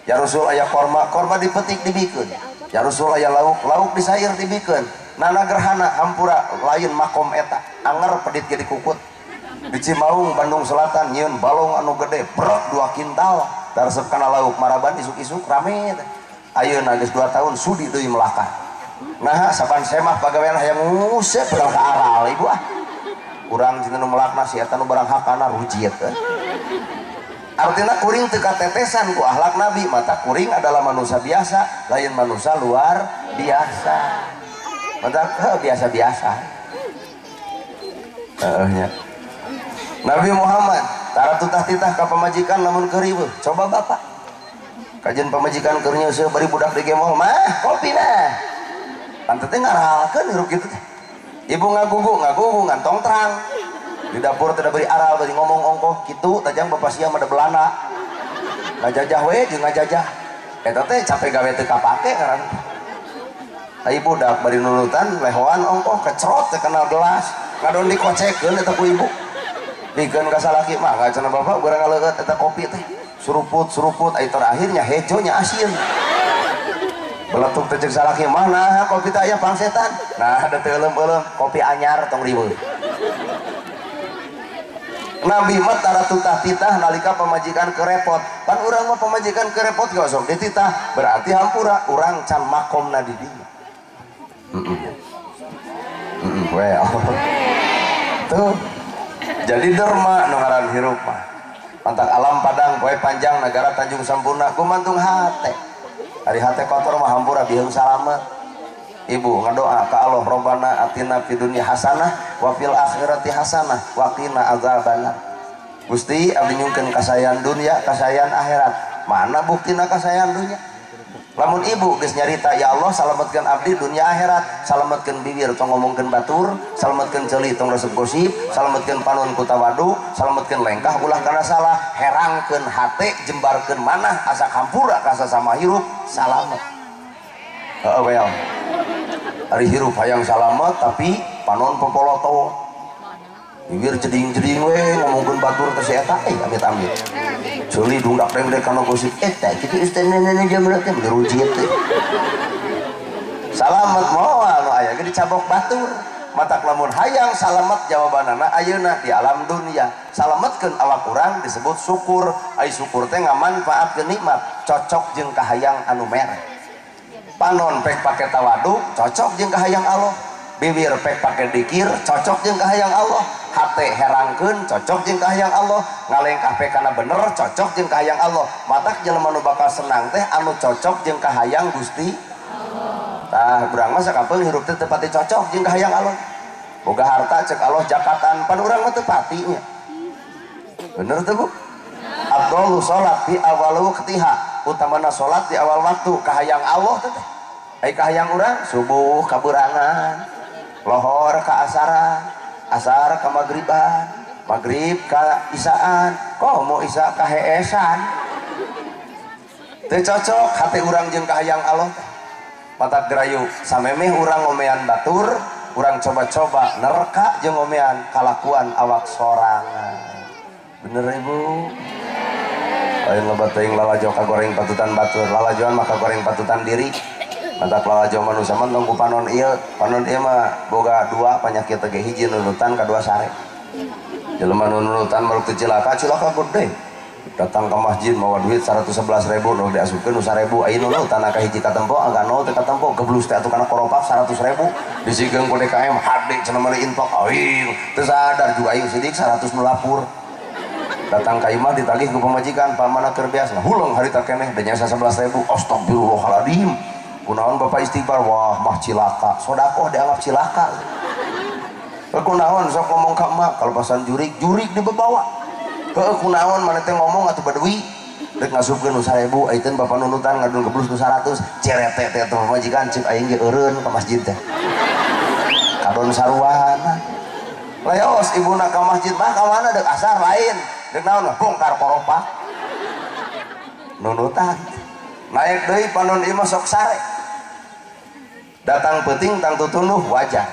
Ya Rasul aya korma, korma dipetik dibikeun. Ya Rasul aya lauk, lauk disair dibikeun. Nana gerhana hampura lain makom eta, anger pedit ge dikukut. Di Cimaung Bandung Selatan nyieun balong anu gede, brok 2 kintal, taresep kana lauk maraban isuk-isuk rame teh. Ayeuna geus 2 tahun sudi deui melakah. Nah, saban semah pagawean hayang nguseup ka aral ibu ah. Urang cenah nu melakna si eta nu barang hakana rujit eh. Artinya kuring teu katetesan ku akhlak nabi, mata kuring adalah manusia biasa, lain manusia luar biasa. Mata biasa-biasa. Heeh nya. Nabi Muhammad tara tutah-titah ka pamajikan lamun keur riweuh. Coba bapak. Kajian pamajikan keur nyeuseuh bari budak digemol mah kopi nah. Pantes teh ngaralkeun hirup kitu teh. Ibu ngagugu, ngagugu ngantong terang. Di dapur tidak beri aral, bari ngomong ongkoh kitu tajang bapak sia mah da belana. Ngajajah we jeung ngajajah. Eta teh capek gawe teu kapake ngaran. Ai budak bari nurutan lehoan ongkoh kecrot teh kenal gelas. Ngadon dikocekeun eta ku ibu. Bikeun ka salaki mah cenah bapak urang ngaleueut eta kopi teh. Suruput-suruput ai terakhirnya hejonya asin. Beletuk teh jeung salaki mah nah kopi teh aya pangsetan. Nah da teu euleum-euleum kopi anyar tong riweuh. Nabi mah tara tutah-titah nalika pamajikan kerepot. Pan urang mah pamajikan kerepot gak sok dititah, berarti hampura urang can makomna di dinya. Well. Tuh. Jadi derma nu ngaran hirup mah. Pantak alam padang poe panjang negara Tanjung Sampurna gumantung hate. Ari hate kotor mah hampura biheung salamet. Ibu ngadoa ka Allah Robbana atina fid dunya hasanah wa fil akhirati hasanah wa qina azabannar. Gusti abdi nyungkeun kasayan dunya kasayan akhirat. Mana buktina kasayan dunya? Lamun ibu geus nyarita ya Allah salametkeun abdi dunya akhirat, salametkeun bibir tong ngomongkeun batur, salametkeun ceuli tong resep gosip, salametkeun panon ku tawadu, salametkeun lengkah ulah kana salah, herangkeun hate jembarkeun manah asa hampura ka sasama hirup salamet. Heeh well. Ari hirup hayang salamet tapi panon popoloto. Bibir jeding-jeding we ngomongkeun batur teh si eta amit-amit. Ceuli dungdak dengdek kana gosip eta kitu istana nenek jamret teh rujit teh. Salamet moal nu aya ge dicabok batur. Matak lamun hayang salamet jawabanana ayeuna di alam dunia. Salametkeun awak urang disebut syukur. Ai syukur teh ngamanfaatkeun nikmat, cocok jeung kahayang anu mere. Panon pek pake tawadu, cocok jeung kahayang Allah. Bibir pek pake dikir, cocok jeung kahayang Allah. Hate herangkeun, cocok jeung kahayang Allah. Ngalengkah pek kana bener, cocok jeung kahayang Allah. Matak jelema nu bakal senang teh anu cocok jeung kahayang Gusti Allah. Tah urang mah sakapeung hirup teh teu pati cocok jeung kahayang Allah. Boga harta cek Allah jakatan, pan urang mah teu pati nya. Bener teu Bu? Afdalu salat di awal waqtiha, utamana salat di awal waktu kahayang Allah teh. Ai kahayang urang subuh kaburangan, lohor ka asaran, asar ka magriban, maghrib ka isaan, komo isa ka heesan. Teu cocok hate urang jeung kahayang Allah teh. Matak gerayu samemeh urang ngomean batur, urang coba-coba nerka jeung ngomean kalakuan awak sorangan. Bener Ibu? Lain loba teuing lalajo kagoreng patutan batur, lalajoan mah kagoreng patutan diri. Matak lalajo manusia mah tong ku panon ieu, panon ieu mah boga dua penyakit teh, hiji nunutan kadua sare. Jelema nu nunutan meluk teu cilaka, cilaka gede. Datang ke masjid mawa duit 111.000 nu diasupkeun nu 1.000, aya nunutan ka hiji katempo, angka nol teh katempo, geblus teh atuh kana koropak 100.000, disigeung ku DKM hade cenah meuli infak aing, teu sadar juga aing sidik 100 nu lapur. Datang ka imah ditagih ku pamajikan, pamana keur biasa, huleng harita keneh da nyasa 11.000, astagfirullahaladzim. Kunaon bapak istighfar, wah mah cilaka, sodakoh dianggap cilaka. Kunaon sok ngomong ka emak, kalepasan jurik, jurik dibebawa. Heueuh kunaon maneh teh ngomong atuh baduy, rek ngasupkeun nu 1000, aiteun bapak nunutan ngadun geblus nu 100, cerete teh atuh pamajikan cik aing ge eureun ka masjid teh. Kadon saruana. Leos ibuna ka masjid mah ka mana deuk asar lain, deuk naon bongkar koropak. Nunutan. Naik deui panon ieu mah sok sare. Datang peuting tangtu tunduh wajah.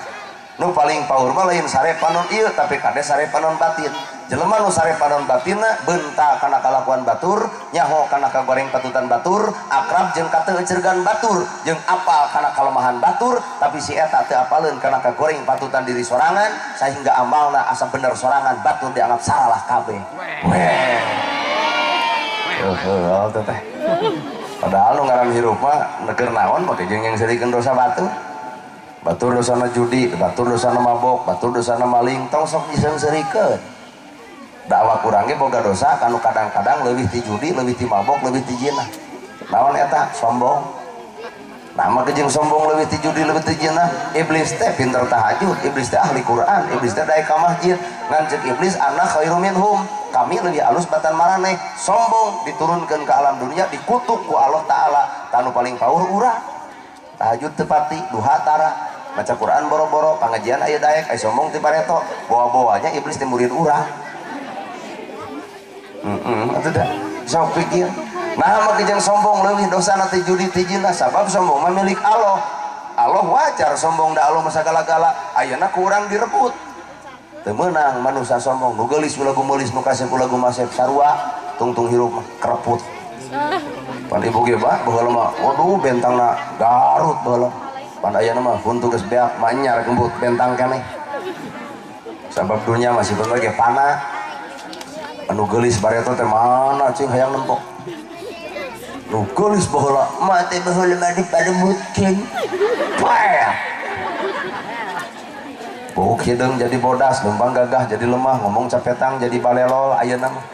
Nu paling paur mah lain sare panon ieu tapi kade sare panon batin. Jelema nu sare panon batinna beunta kana kalakuan batur, nyaho kana kagoreng patutan batur, akrab jeung kateueurgan batur, jeung apal kana kalemahan batur, tapi si eta teu apaleun kana kagoreng patutan diri sorangan sehingga amalna asa bener sorangan batur dianggap salah kabeh. Weh. Heuh teh. Padahal nu ngaran hirup mah keur naon make jeung yang serikeun dosa batur. Batur dosana judi, batur dosana mabok, batur dosana maling, tong sok diseung-seurikeun. Dakwah kurang ge boga dosa kanu kadang-kadang leuwih ti judi, leuwih ti mabok, leuwih ti zina. Naon eta? Sombong. Nah, mah jeung sombong leuwih ti judi, leuwih ti zina, iblis teh pinter tahajud, iblis teh ahli Quran, iblis teh daek ka masjid. Ngan ceuk iblis ana khairu minhum. Kami lebih alus batan maraneh. Sombong diturunkan ke alam dunia, dikutuk ku Allah Ta'ala. Tanu paling paur urang. Tahajud tepati, duha tara, baca Quran boro-boro, pengajian aya daek, aya sombong ti pareto, bawa-bawanya iblis ti murid urang. Atuh da sok pikir. Nah, mah jeung sombong leuwih dosa ti judi ti zina, sabab sombong mah milik Allah. Allah wajar sombong da Allah mah sagala-gala, ayeuna ku urang direbut. Teu meunang manusia sombong, nu geulis ulah gumeulis, nu kasep ulah gumasep, sarua tungtung hirup mah kereput. Pan ibu ge bah baheula mah waduh bentangna Garut baheula. Pan ayeuna mah huntu geus beak manyar gembut bentang keneh. Sabab dunya masih bener ge panah. Anu geulis bareto teh mana cing hayang nempok. Nu geulis baheula mah teh baheula mah diparembutkeun. Paeh. Buk hideung jadi bodas, lempang gagah jadi lemah, ngomong capetang jadi balelol ayeuna mah.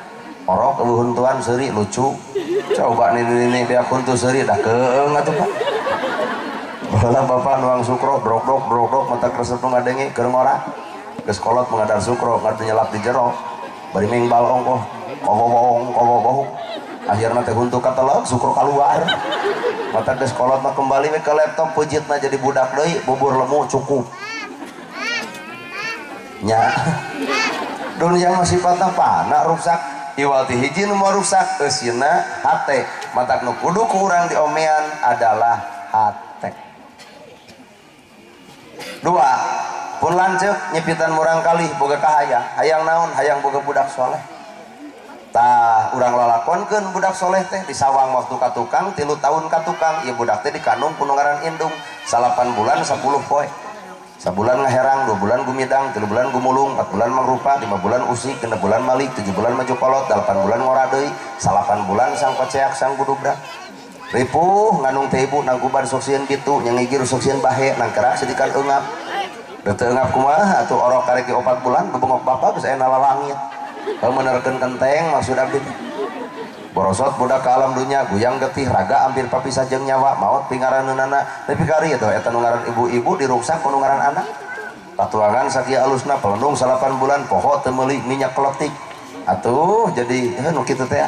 Orok eueuh huntuan seuri lucu. Coba nini-nini beak huntu seuri dah keung atuh Pak. Baheula bapak nuang sukro brok-brok brok-brok mata kresep nu ngadenge keur ngora. Geus kolot mengadar sukro ngadu nyelap di jero. Bari mengbal ongkoh kobobohong kobobohong. Akhirna teh huntu kateleg sukro kaluar. Mata geus kolot mah kembali we ke laptop peujeutna jadi budak deui bubur lemu cukup. Nya. Dunia mah sifatna pana rusak. Iwal ti hiji nu rusak eusina hate. Matak nu kudu ku urang diomean adalah hate. Dua, pun lanceuk nyepitan murang kalih boga kahayang. Hayang naon? Hayang boga budak soleh. Tah urang lalakonkeun budak soleh teh disawang waktu ka tukang, 3 tahun ka tukang, ieu budak teh dikandung ku nu ngaran indung 8 bulan 10 poe. Sabulan ngaherang, 2 bulan gumidang, 3 bulan gumulung, 4 bulan mangrupa, 5 bulan usik, 6 bulan malik, 7 bulan maju kolot, 8 bulan ngora deui, 8 bulan sang koceak sang gudubrak. Ripuh nganung teh ibu nangkuban sok sieun kitu, nyangigir sok sieun bahe, nangkerak sedikan eungap. Teu eungap kumaha atuh orok karek 4 bulan bebengok bapak geus aya nalalangit. Menerkeun kenteng maksud abdi. Borosot budak ke alam dunia, guyang getih, raga hampir papisah jeung nyawa, maot pingaraneunana. Tapi kari eta eta nu ngaran ibu-ibu diruksak ku nu ngaran anak. Patuangan sakieu alusna pelendung 8 bulan poho teu meuli minyak kletik. Atuh jadi heuh nu kitu teh.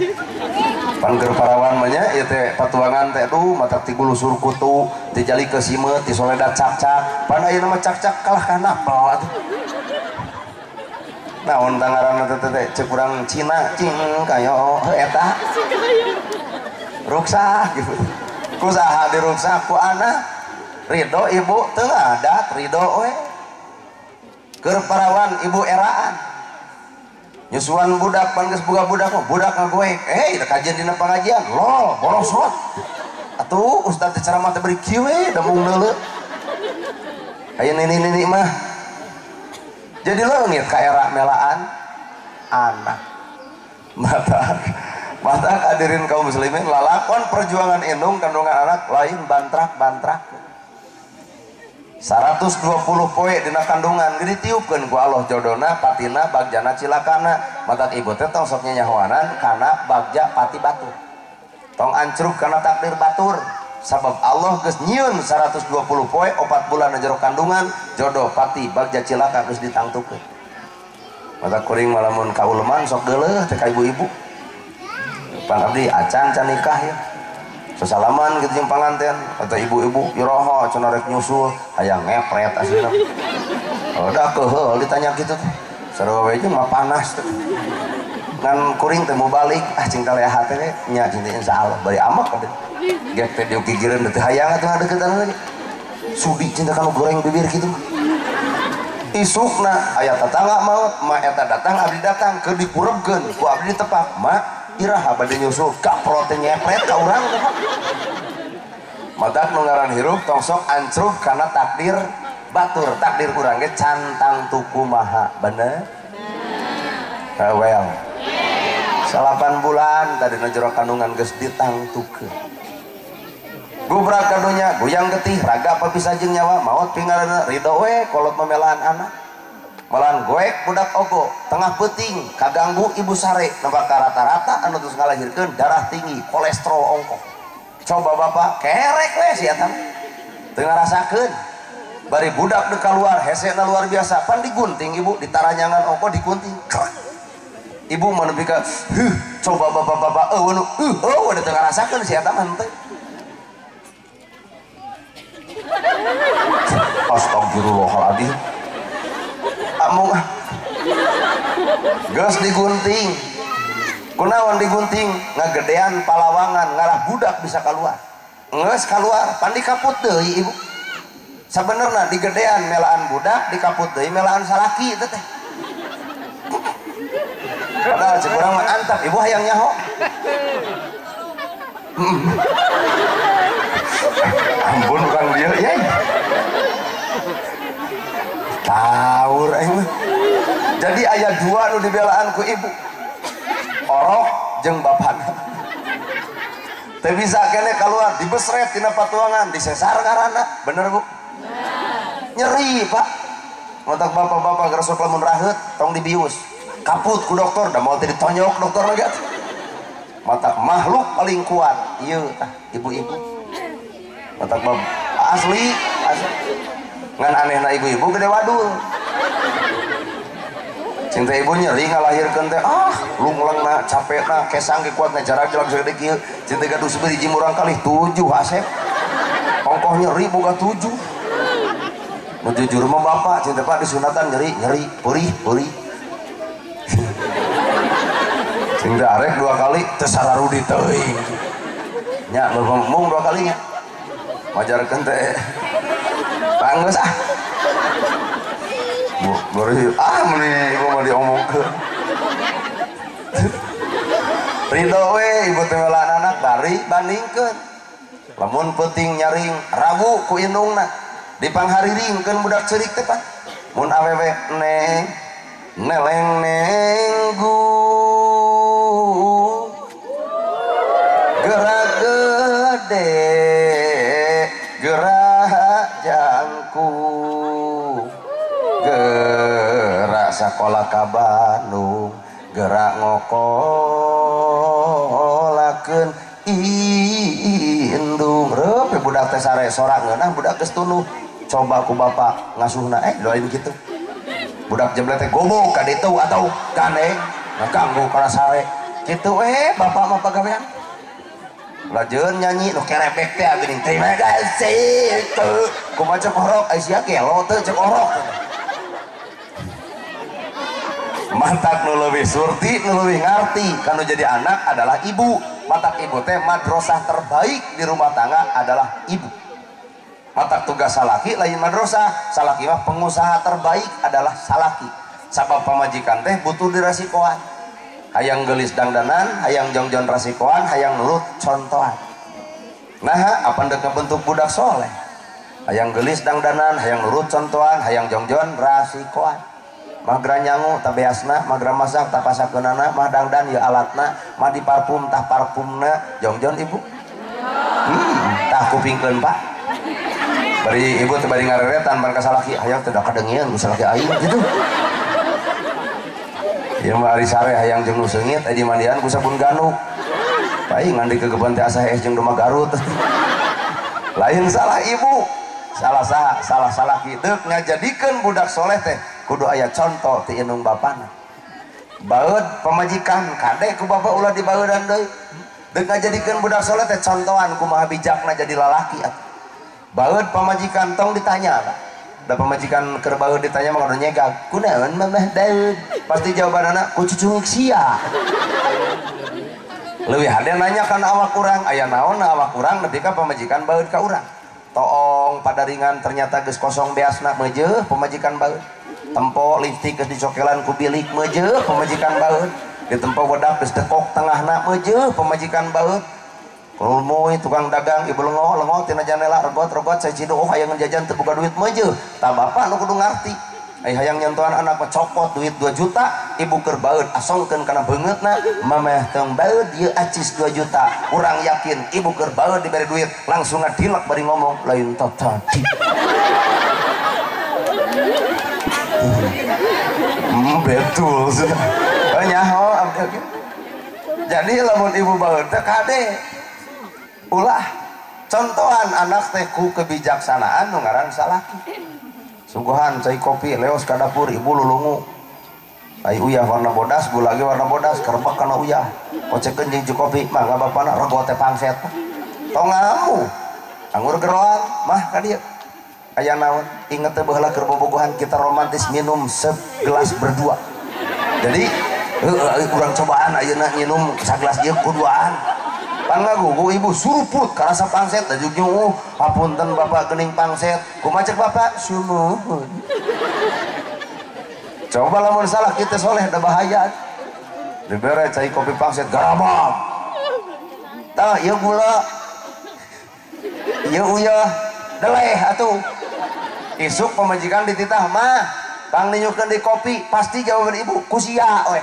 Pan keur parawan mah nya ieu teh patuangan teh aduh matak ti gulusur kutu, ti jali ke simeut, ti soleda cakcak. Pan ayeuna mah cakcak kalah ka napel atuh. Naon tangaranna teh teh cek urang Cina cing kayo heuh eta ruksak gitu. Ku saha diruksak ku anak. Ridho ibu teu adat ridho we. Keur parawan ibu eraan. Nyusuan budak pan geus boga budak mah budak ngagoek. Eh kajian dina pangajian lol borosot. Atuh ustaz teh ceramah teh beri kieu we da mung neuleu. Aya nini-nini mah jadi leungit ka era melaan anak. Mata hadirin kaum muslimin lalakon perjuangan indung kandungan anak lain bantrak-bantrak. 120 poe dina kandungan gede tiupkeun ku Allah jodona patina bagjana cilakana. Matak ibu teh tong sok nyanyahoanan kana bagja pati batur. Tong ancruk kana takdir batur. Sabab Allah geus nyieun 120 poe 4 bulan na jero kandungan jodoh pati bagja cilaka geus ditangtukeun. Mata kuring malamun kauleman sok geuleuh teh ka ibu-ibu. Pan abdi acan can nikah ya. Sesalaman gitu jeung panganten atau ibu-ibu iraha cenah rek nyusul hayang ngepret aslina. Oh da keuheul ditanya kitu teh. Sarua we jeung mah panas teh. Ngan kuring teh mau balik ah cing taleha teh nya cing teh insyaallah bari amak abdi. Gek teh diukigireun teh hayang atuh ngadeukeutan lagi. Sudi cinta kanu goreng bibir kitu. Isukna aya tatangga maot, ma eta datang abdi datang keur dikurebkeun ku abdi ditepak, ma iraha bade nyusul kaprot teh nyepret ka urang teh. Matak nu ngaran hirup tong sok ancrub kana takdir batur, takdir urang ge can tangtu kumaha, bener? Well. 8 bulan tadi na jero kandungan geus ditangtukeun. Gubrak kadunya, goyang getih, raga papisah jeung nyawa, maot pinggaranna, ridho we kolot memelaan anak. Malahan goek budak ogo, tengah peuting, kaganggu ibu sare, nempak rata-rata anu terus ngalahirkeun darah tinggi, kolesterol ongkoh. Coba bapak kerek we si eta. Teu ngarasakeun. Bari budak deuk kaluar, hesena luar biasa, pan digunting ibu, ditaranyangan ongkoh digunting. Krek. Ibu mah nepi ka, heuh, coba bapak-bapak eueuh nu, heuh, teu ngarasakeun si eta mah henteu. Astagfirullahaladzim. Amung geus digunting. Kunaon digunting? Ngagedean palawangan ngarah budak bisa keluar. Geus keluar, pan dikaput deui ibu. Sabenerna digedean melaan budak, dikaput deui melaan salaki teh teh. Padahal cek urang mah antap ibu hayang nyaho. Ampun kang dia ya. Taur aing mah. Jadi aya dua nu dibelaan ku ibu. Orok jeung bapana. Teu bisa kene keluar dibesret tina patuangan, disesar karana. Bener Bu? Nyeri, Pak. Matak bapak-bapak geus lamun raheut tong dibius. Kaput ku dokter, da moal teh ditonyok dokter lagi atuh. Matak makhluk paling kuat ieu tah ibu-ibu. Matak bab asli, asli. Ngan anehna ibu-ibu gede wadul. Cinta ibu nyeri ngalahirkeun teh ah lunglengna capekna kesang ge kuatna jarak jalan segede kieu. Cinta gaduh sebiji murang kali 7 asep. Ongkoh nyeri boga 7. Nu jujur mah bapak cinta pak disunatan nyeri nyeri perih perih. Cinta arek 2 kali teu sararudi teuing. Nya mung 2 kalinya. Majarkeun teh banggeus ah. Bu, beri ah meni ibu mah diomongkeun. Ridho we ibu teh anak bari bandingkeun. Lamun peuting nyaring rawu ku indungna. Dipanghariringkeun budak ceurik teh Pak. Mun awewe neng neleng nenggu gerak gede gerak jangkung gerak sakola ka Bandung gerak ngokolakeun indung. Reup budak teh sare sorak ngeunah budak geus tunduh. Coba ku bapak ngasuhna doain kitu. Budak jeblet teh gobok ka ditu atau gandeng ngaganggu kana sare. Kitu bapak mah pagawean. Lajeun nyanyi nu kerebek teh geuning terima kasih teu. Kumaha cek orok ai sia gelo teu cek orok. Mantak nu leuwih surti nu leuwih ngarti kanu jadi anak adalah ibu. Matak ibu teh madrasah terbaik di rumah tangga adalah ibu. Matak tugas salaki lain madrasah, salaki mah pengusaha terbaik adalah salaki. Sabab pamajikan teh butuh dirasikoan. Hayang geulis dangdanan, hayang jongjon rasikoan, hayang nurut contohan. Nah, apa ndek bentuk budak soleh? Hayang geulis dangdanan, hayang nurut contohan, hayang jongjon rasikoan. Magra nyangu tabeasna, magra masak tapasakeunana, mah dangdan ieu alatna, mah diparfum tah parfumna, jongjon ibu. Tah kupingkeun Pak. Bari ibu teh bari ngareretan ban ka salaki, hayang teh da kadengean ku salaki aing gitu. Ieu mah ari sare hayang jeung nu seungit aya di mandian ku sabun ganduk. Paing ngandi kegeban teh asa hees jeung domba Garut. Lain salah ibu, salah saha, salah salaki. Deuk ngajadikeun budak soleh teh kudu aya contoh ti indung bapana. Baeud pamajikan kade ku bapak ulah dibaeudan deui. Deuk ngajadikeun budak soleh teh contohan kumaha bijakna jadi lalaki atuh. Baeud pamajikan tong ditanya. Da pamajikan keur baeud ditanya mah kudu nyegag. Kunaon mamah baeud? Pasti jawabanana ku cucungik sia. Leuwih hade nanya kana awak urang, aya naon na awak urang nepi ka pamajikan baeud ka urang. Toong padaringan ternyata geus kosong beasna meujeuh pamajikan baeud. Tempo lipstik geus dicokelan ku bilik meujeuh pamajikan baeud. Ditempo wedak geus dekok tengahna meujeuh pamajikan baeud. Kulmuy tukang dagang ibu lengo lengo tina janela regot regot saya ciduh oh hayang jajan teu boga duit meujeuh. Tah bapak nu kudu ngarti. Ai hayang nyentuhan anak mah cokot duit 2 juta ibu keur baeud asongkeun kana beungeutna mameh tong baeud ieu acis 2 juta. Urang yakin ibu keur baeud dibere duit langsung ngadilek bari ngomong lain tadi. Betul. Nyaho abdi. Jadi lamun ibu baeud teh kade ulah contohan anak teh ku kebijaksanaan nu ngaran salaki. Sungguhan cai kopi leos ka dapur ibu lulungu. Ai uyah warna bodas, gula ge warna bodas, kerebek kana uyah. Kocekeun jeung kopi, mangga bapana rego teh pangset. Tong ngamu. Anggur geroan mah ka dieu. Aya naon? Inget teh baheula keur bobogohan kita romantis minum segelas berdua. Jadi urang cobaan ayeuna nginum sagelas ieu kuduaan. Pangagugu ibu suruput karasa pangset da nyuuh hapunten bapak geuning pangset kumaha cek bapak sumuhun. Coba lamun salah kita soleh da bahaya. Dibere cai kopi pangset garabab. Tah ieu gula ieu uyah deleh atuh. Isuk pamajikan dititah mah pang ninyukeun di kopi pasti jawaban ibu ku sia we.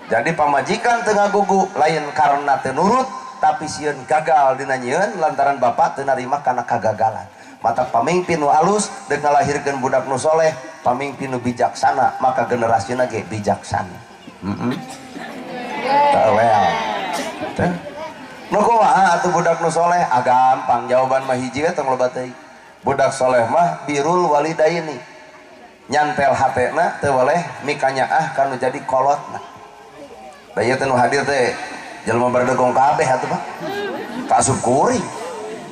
Jadi pamajikan teu ngagugu lain karena teu nurut tapi sieun gagal dina nyieun lantaran bapak teu narima kana kagagalan. Mata pamimpin nu alus deuk ngalahirkeun budak nu soleh, pamimpin nu bijaksana, maka generasina ge bijaksana. Heeh. Teu well. Teh. Nu kumaha atuh budak nu soleh? Ah gampang jawaban mah hiji we tong loba teuing. Budak soleh mah birrul walidaini. Nyantel hatena teu weleh mikanyaah kanu jadi kolotna. Da ieu teh nu hadir teh jelema berdegong kabeh atuh Pak. Kaasup kuring.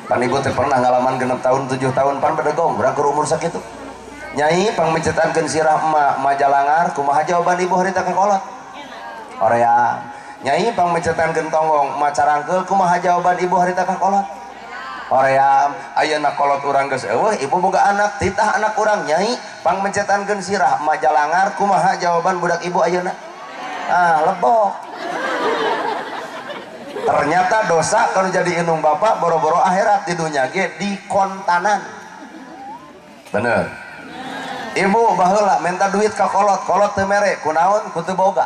Pan ibu teh pernah ngalaman 6 tahun 7 tahun pan berdegong urang keur umur sakitu. Nyai pangmencetankeun sirah emak majalangar kumaha jawaban ibu harita ka kolot? Oream. Nyai pangmencetankeun tonggong macarangkeul kumaha jawaban ibu harita ka kolot? Oream. Ayeuna kolot urang geus eueuh ibu boga anak titah anak urang nyai pangmencetankeun sirah majalangar kumaha jawaban budak ibu ayeuna? Ah lebok. Ternyata dosa kalau jadi indung bapak boro-boro akhirat di dunia ge dikontanan. Bener. Ibu baheula minta duit ka kolot, kolot teu mere, kunaon ku teu boga.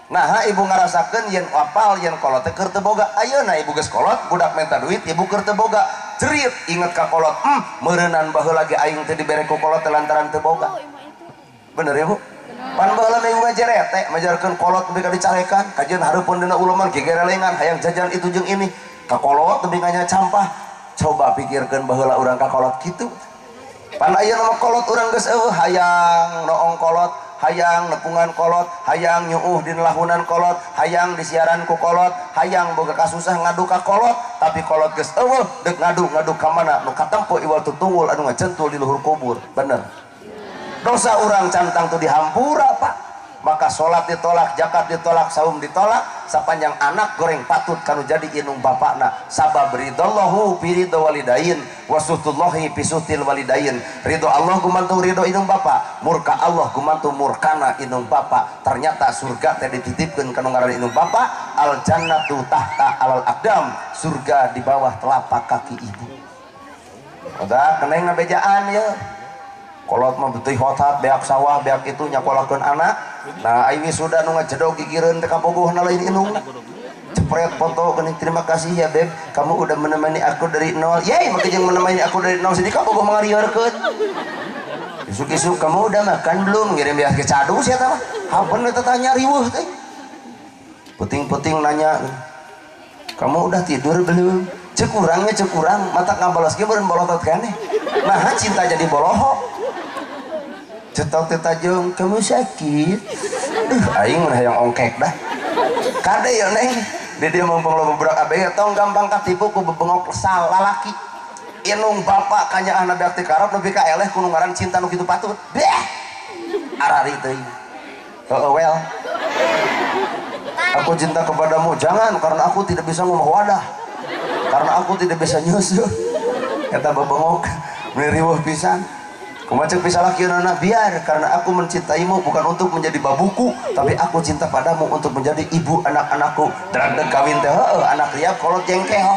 Nah, ibu ngarasakeun yen apal yen kolot teh keur teu boga. Ayeuna ibu geus kolot, budak minta duit, ibu keur teu boga. Cerit inget ka kolot, meureunan baheula ge aing teh dibere ku kolot teh lantaran teu boga. Bener ya, Bu? Pan baheula mah ibu ngajeret teh majarkeun kolot nepi ka dicarekan, kajeun hareupeun dina uleman gegerelengan hayang jajan itu jeung ini. Ka kolot nepi ka nya campah. Coba pikirkeun baheula urang ka kolot kitu. Pan ayeuna mah kolot urang geus eueuh hayang noong kolot, hayang nepungan kolot, hayang nyuuh dina lahunan kolot, hayang disiaran ku kolot, hayang boga kasusah ngadu ka kolot, tapi kolot geus eueuh deuk ngadu-ngadu ka mana nu katempo iwal tutunggul anu ngajentul di luhur kubur. Bener. Dosa urang cantang tuh dihampura, Pak. Maka sholat ditolak, zakat ditolak, saum ditolak, sapanjang anak goreng patut kanu jadi inung bapakna. Sabab ridallahu fi ridho walidain wasutullahi fi sutil walidain. Ridho Allah gumantung ridho inung bapa, murka Allah gumantung murkana inung bapa. Ternyata surga teh dititipkeun kanu ngaran inung bapa, al jannatu tahta alal aqdam, surga di bawah telapak kaki ibu. Udah keneng ngabejaan ya. Kolot mah betih hotat, beak sawah, beak itu nyakolakeun anak. Nah, aing wisuda nu ngajedog gigireun teh kabogohna lain inung. Cepret foto geuning terima kasih ya beb, kamu udah menemani aku dari nol. Yeay, make jeung menemani aku dari nol sedih kabogoh mangariorkeun. Isuk-isuk kamu udah makan belum? Ngirim beak ke cadu sia tah mah. Hampun eta tanya riweuh teh. Puting-puting nanya, kamu udah tidur belum? Cek urangnya cek urang, mata ngabalas ge beureun bolotot keneh. Nah, cinta jadi boloho. Cetok teh tajung, kamu sakit. Aing mah hayang ongkek dah. Kade ya neng, di dia mumpung loba budak abg tong gampang katipu ku bebengok sal lalaki. Inung bapak kanyaahna beak teh karep nepi ka eleh ku nu ngaran cinta nu kitu patut. Beh. Arari teuing. Heeh well. Aku cinta kepadamu, jangan karena aku tidak bisa ngomong wadah. Karena aku tidak bisa nyusu. Eta bebengok meuni riweuh pisan. Kumacek bisa laki anak biar karena aku mencintaimu bukan untuk menjadi babuku, tapi aku cinta padamu untuk menjadi ibu anak-anakku. Drag kawin teh heueuh anak riap kolot jengkel.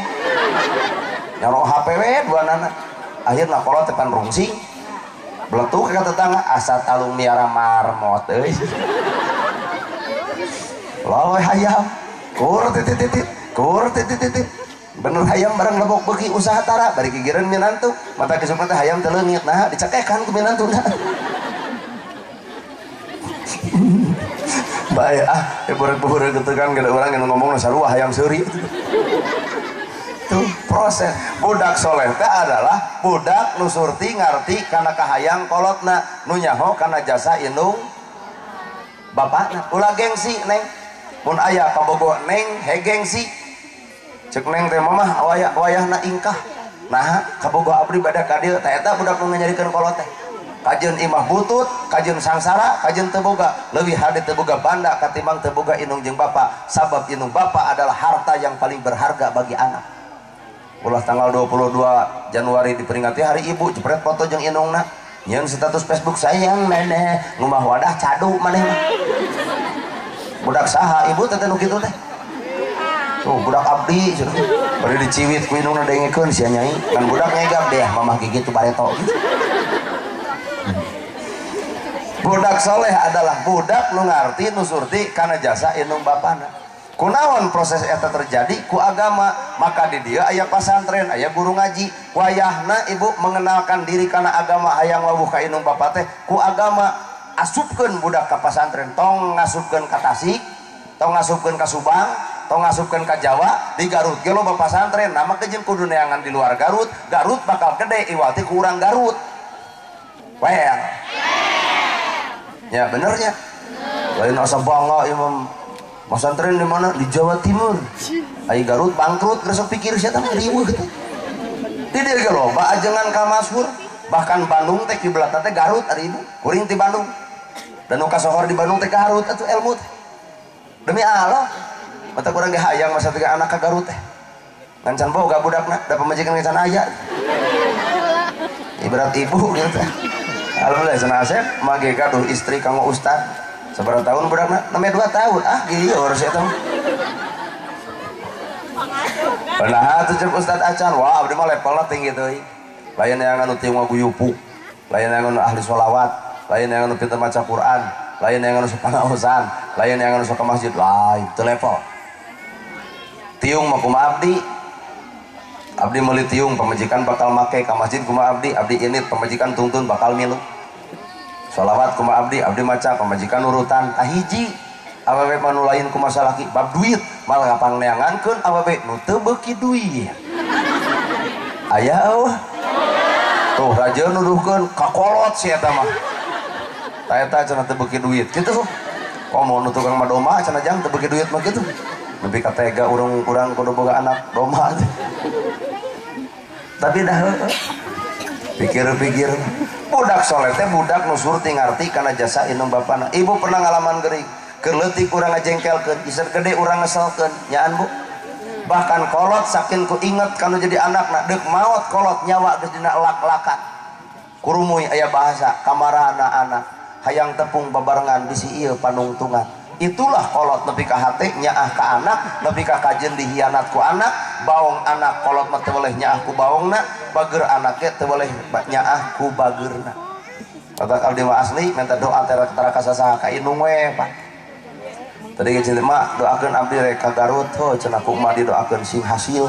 Nyaro HPW dua anak. Akhirna kolot teh pan rungsing. Beletuk ka tetangga asa talung miara marmot euy. Loloy hayam, kur titit titit, kur titit titit. Bener hayam barang lebok beuki usaha tara bari gigireun minantu mata kisupna teh hayam teu leungit nah dicekekan ku minantuna. Bae ah bureuk-bureuk kitu kan gede urang nu ngomongna sarua hayam seuri. Tuh proses budak soleh teh adalah budak nu surti ngarti kana kahayang kolotna nu nyaho kana jasa indung bapakna. Ulah gengsi neng, mun aya kabogoh neng hegengsi. Cek neng teh mamah wayahna ingkah. Nah, kabogoh abdi bada ka dieu teh eta budak nu nganyarikeun kolot teh. Kajeun imah butut, kajeun sangsara, kajeun teu boga. Leuwih hade teu boga banda katimbang teu boga indung jeung bapa. Sabab indung bapa adalah harta yang paling berharga bagi anak. Ulah tanggal 22 Januari diperingati hari ibu, jepret foto jeung indungna. Nyeun status Facebook sayang maneh, ngumah wadah cadu maneh mah. Budak saha ibu teh nu kitu teh? Tuh budak abdi cenah. Bari diciwit ku indungna dengekeun sia nyai. Kan budak ngegap deh mamah gigi tu bareto gitu. Budak soleh adalah budak nu ngarti nu surti kana jasa indung bapana. Kunaon proses eta terjadi ku agama, maka di dieu aya pasantren, aya guru ngaji. Wayahna ibu mengenalkan diri kana agama hayang wawuh ka indung bapa teh ku agama asupkeun budak ka pasantren, tong ngasupkeun ka Tasik, tong ngasupkeun ka Subang, tong ngasupkeun ka Jawa, di Garut ge loba pasantren, nama jeung kudu neangan di luar Garut, Garut bakal gede iwal ti ku urang Garut. Well. Ya benernya. Lain asa bangga imam pesantren di mana? Di Jawa Timur. Ai Garut bangkrut geus pikir sia teh riweuh kitu. Di dieu ge loba ajengan ka masyhur, bahkan Bandung teh kiblatna teh Garut ari ibu, kuring ti Bandung. Dan nu kasohor di Bandung teh Garut atuh ilmu teh. Demi Allah, mata kurang ge hayang masa tiga anak ka Garut teh. Ngan can boga budakna, da pamajikan ge can aya. Ibarat ibu gitu teh. Alhamdulillah cenah Asep mage gaduh istri kanggo ustad. Sabaraha tahun budakna? Namanya 2 tahun. Ah gieur sia teh. Nah, tuh cek ustad acan, wah abdi mah levelna tinggi teuing. Lain yang anu tiung ngaguyupuk. Lain yang anu ahli sholawat, lain yang anu pinter maca Quran, lain yang anu sok pangaosan, lain yang anu sok ke masjid, lain teu level. Tiung mah kumaha abdi? Abdi meuli tiung pamajikan bakal make ka masjid kumaha abdi? Abdi init pamajikan tungtun bakal milu. Sholawat kumaha abdi? Abdi maca pamajikan urutan. Tah hiji awewe mah nu lain kumaha salaki bab duit malah pangneangankeun awewe nu teu beuki duit. Aya eueuh. Tuh raja nuduhkeun kakolot si eta mah. Ta eta cenah teu beuki duit kitu. Komo nu tukang madoma cenah jang teu beuki duit mah kitu. Nepi ka tega urang-urang kudu boga anak domba. Tapi dah heueuh. Pikir-pikir budak soleh teh budak nu surti ngarti kana jasa indung bapana. Ibu pernah ngalaman geuring, keur leutik urang ngajengkelkeun, iser gede urang ngeselkeun, nyaan Bu. Bahkan kolot saking ku inget kanu jadi anakna deuk maot kolot nyawa geus dina lak-lakan. Kurumuy aya bahasa kamarana anak hayang tepung babarengan bisi ieu panungtungan. Itulah kolot nepi ka hate nyaah ka anak, nepi ka kajeun dihianat ku anak, baong anak kolot mah teu boleh nyaah ku baongna, bager anak ge teu boleh nyaah ku bageurna. Kata abdi mah asli minta doa tara ka sasaha ka indung we Pak. Tadi ge cenah mak doakeun abdi rek ka Garut heuh cenah ku emak didoakeun sing hasil.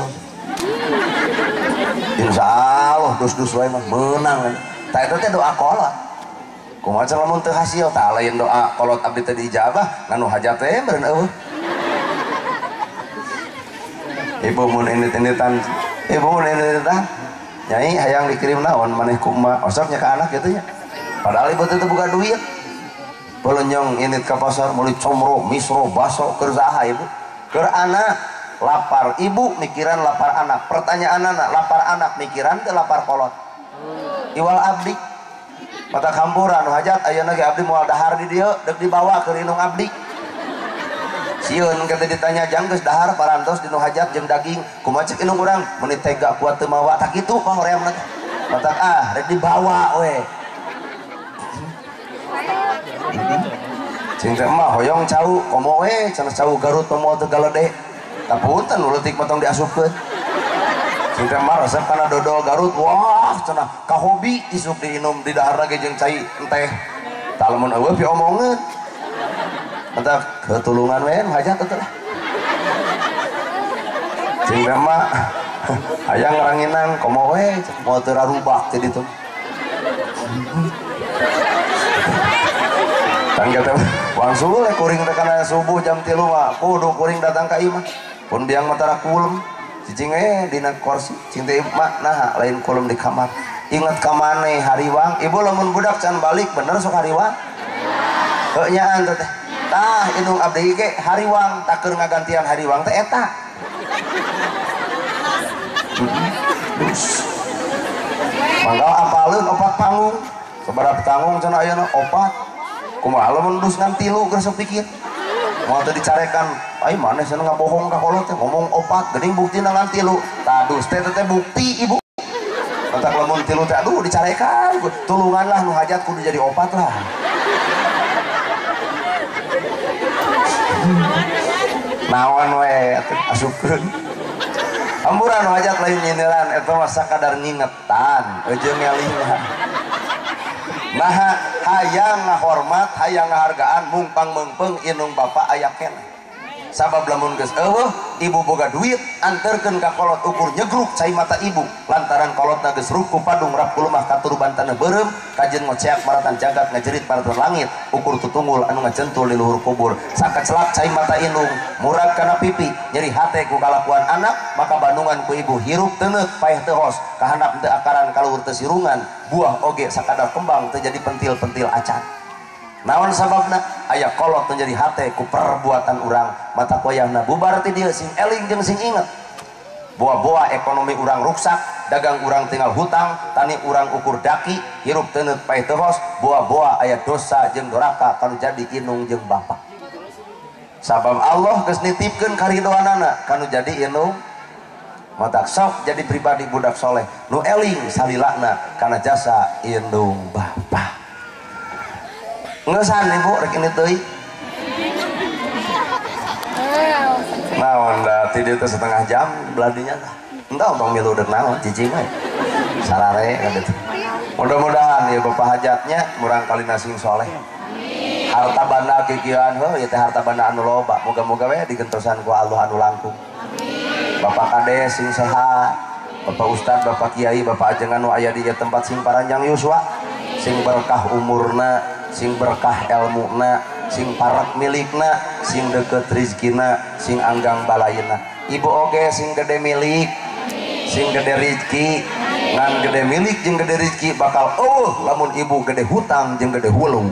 Insyaallah dus-dus wae mah meunang. Tah eta teh doa kolot. Kumaha cenah lamun teu hasil tah lain doa kolot abdi teh diijabah ngan nu hajat teh meureun eueuh. Ibu mun init-initan, ibu mun init-initan nyai hayang dikirim naon maneh ku emak osok nya ka anak kitu nya. Padahal ibu teh teu boga duit. Belenyong init ke pasar meuli comro, misro, baso keur saha ibu? Keur anak. Lapar ibu mikiran lapar anak. Pertanyaan anak lapar anak mikiran teu lapar kolot. Iwal abdi mata kampura nu hajat ayeuna ge abdi moal dahar di dieu deuk dibawa keur indung abdi. Sieun kata ditanya jang geus dahar parantos di nu hajat jeung daging kumaha cek indung urang meuni tega kuat teu mawa tah kitu pahoreamna teh. Matak ah rek dibawa we. Cing teh mah hoyong cau komo we cenah cau Garut moal teu galede. Tah punten nu leutik mah tong diasupkeun. Cing teh mah resep kana dodol Garut wah cenah ka hobi isuk diinum di daharna ge jeung cai enteh. Tah lamun eueuh piomongeun. Entak ketulungan we nu hajat teh lah. Cing teh mah hayang ranginang komo we moal teu rarubak teh ditu. Tangga wangsul kuring teh kana subuh jam 3 mah kudu kuring datang ka imah. Pun biang mah tara kulem cicing we dina kursi cing teh mak naha lain kulem di kamar. Ingat ka maneh hariwang ibu lamun budak can balik bener sok hariwang. Heuh nyaan teh. Tah indung abdi ge hariwang tak keur ngagantian hariwang teh eta. Mangga apaleun opat panggung. Sabaraha panggung cenah ayeuna opat. Kumaha lamun dus ngan tilu geus sok pikir. Moal teu dicarekan, ai maneh cenah ngabohong ka kolot teh ngomong opat geuning buktina ngan tilu. Tah dus teh teh bukti ibu. Matak lamun tilu teh aduh dicarekan, tulungan lah nu hajat kudu jadi opat lah. Naon we asupkeun. Hampura nu hajat lain nyindiran eta mah sakadar ngingetan eujeung ngelingan. Nah hayang ngahormat hayang ngahargaan mungpang meungpeung indung bapa aya keneh. Sabab lamun geus eueuh ibu boga duit anterkeun ka kolot ukur nyegruk cai mata ibu lantaran kolotna geus ruku padung rap kulumah katuruban taneuh beureum kajeun ngoceak maratan jagat ngajerit maratan langit ukur tutunggul anu ngajentul di luhur kubur sakacelak cai mata indung murag kana pipi nyeri hate ku kalakuan anak maka bandungan ku ibu hirup teuneuk paeh teu hos kahandap teu akaran kaluhur teu sirungan buah oge sakadar kembang teu jadi pentil-pentil acan. Naon sababna aya kolot menjadi hate ku perbuatan urang mata koyahna bubar ti dieu sing eling jeung sing inget. Boa-boa ekonomi urang ruksak, dagang urang tinggal hutang, tani urang ukur daki, hirup teuneut paeh teu hos, boa-boa aya dosa jeung doraka kanu jadi indung jeung bapa. Sabab Allah geus nitipkeun karidoanana kanu jadi indung. Matak sok jadi pribadi budak soleh nu eling salilana kana jasa indung bapa. Ngesan ibu rek ini teuing. Naon da ti dieu teh setengah jam beladinya tah. Entah tong milu deuk naon cicing we. Sarare ka ditu. Mudah-mudahan ya bapak hajatnya murang kali sing soleh. Harta banda kikieuan heuh ieu teh harta banda anu loba, moga-moga we digentosan ku Allah anu langkung. Bapak kades sing sehat, Bapak Ustad, Bapak Kiai, Bapak ajengan nu aya di ieu tempat sing paranjang yuswa, sing berkah umurna, sing berkah elmuna, sing parak milikna, sing deket rizkina, sing anggang balayna. Ibu oge sing gede milik, sing gede rizki, ngan gede milik jeung gede rizki bakal eueuh lamun ibu gede hutang jeung gede hulu.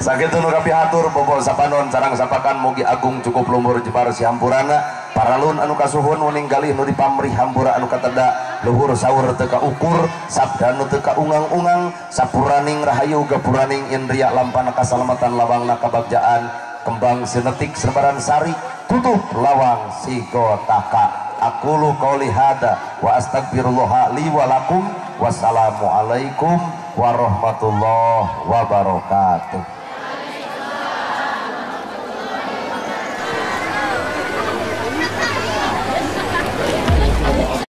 Sakitu nu kapihatur bobo sapanon sarang sapakan mugi agung cukup lumur jepar sihampurana paralun anu kasuhun wening galih nu dipamrih hampura anu kateda luhur saur teu kaukur sabda nu teu kaungang-ungang sapuraning rahayu gapuraning indria lampana kasalamatan lawangna kabagjaan kembang sinetik sebaran sari tutup lawang sigotaka. Aqulu qouli hada wa astagfirullah li wa lakum. Wassalamualaikum warahmatullahi wabarakatuh.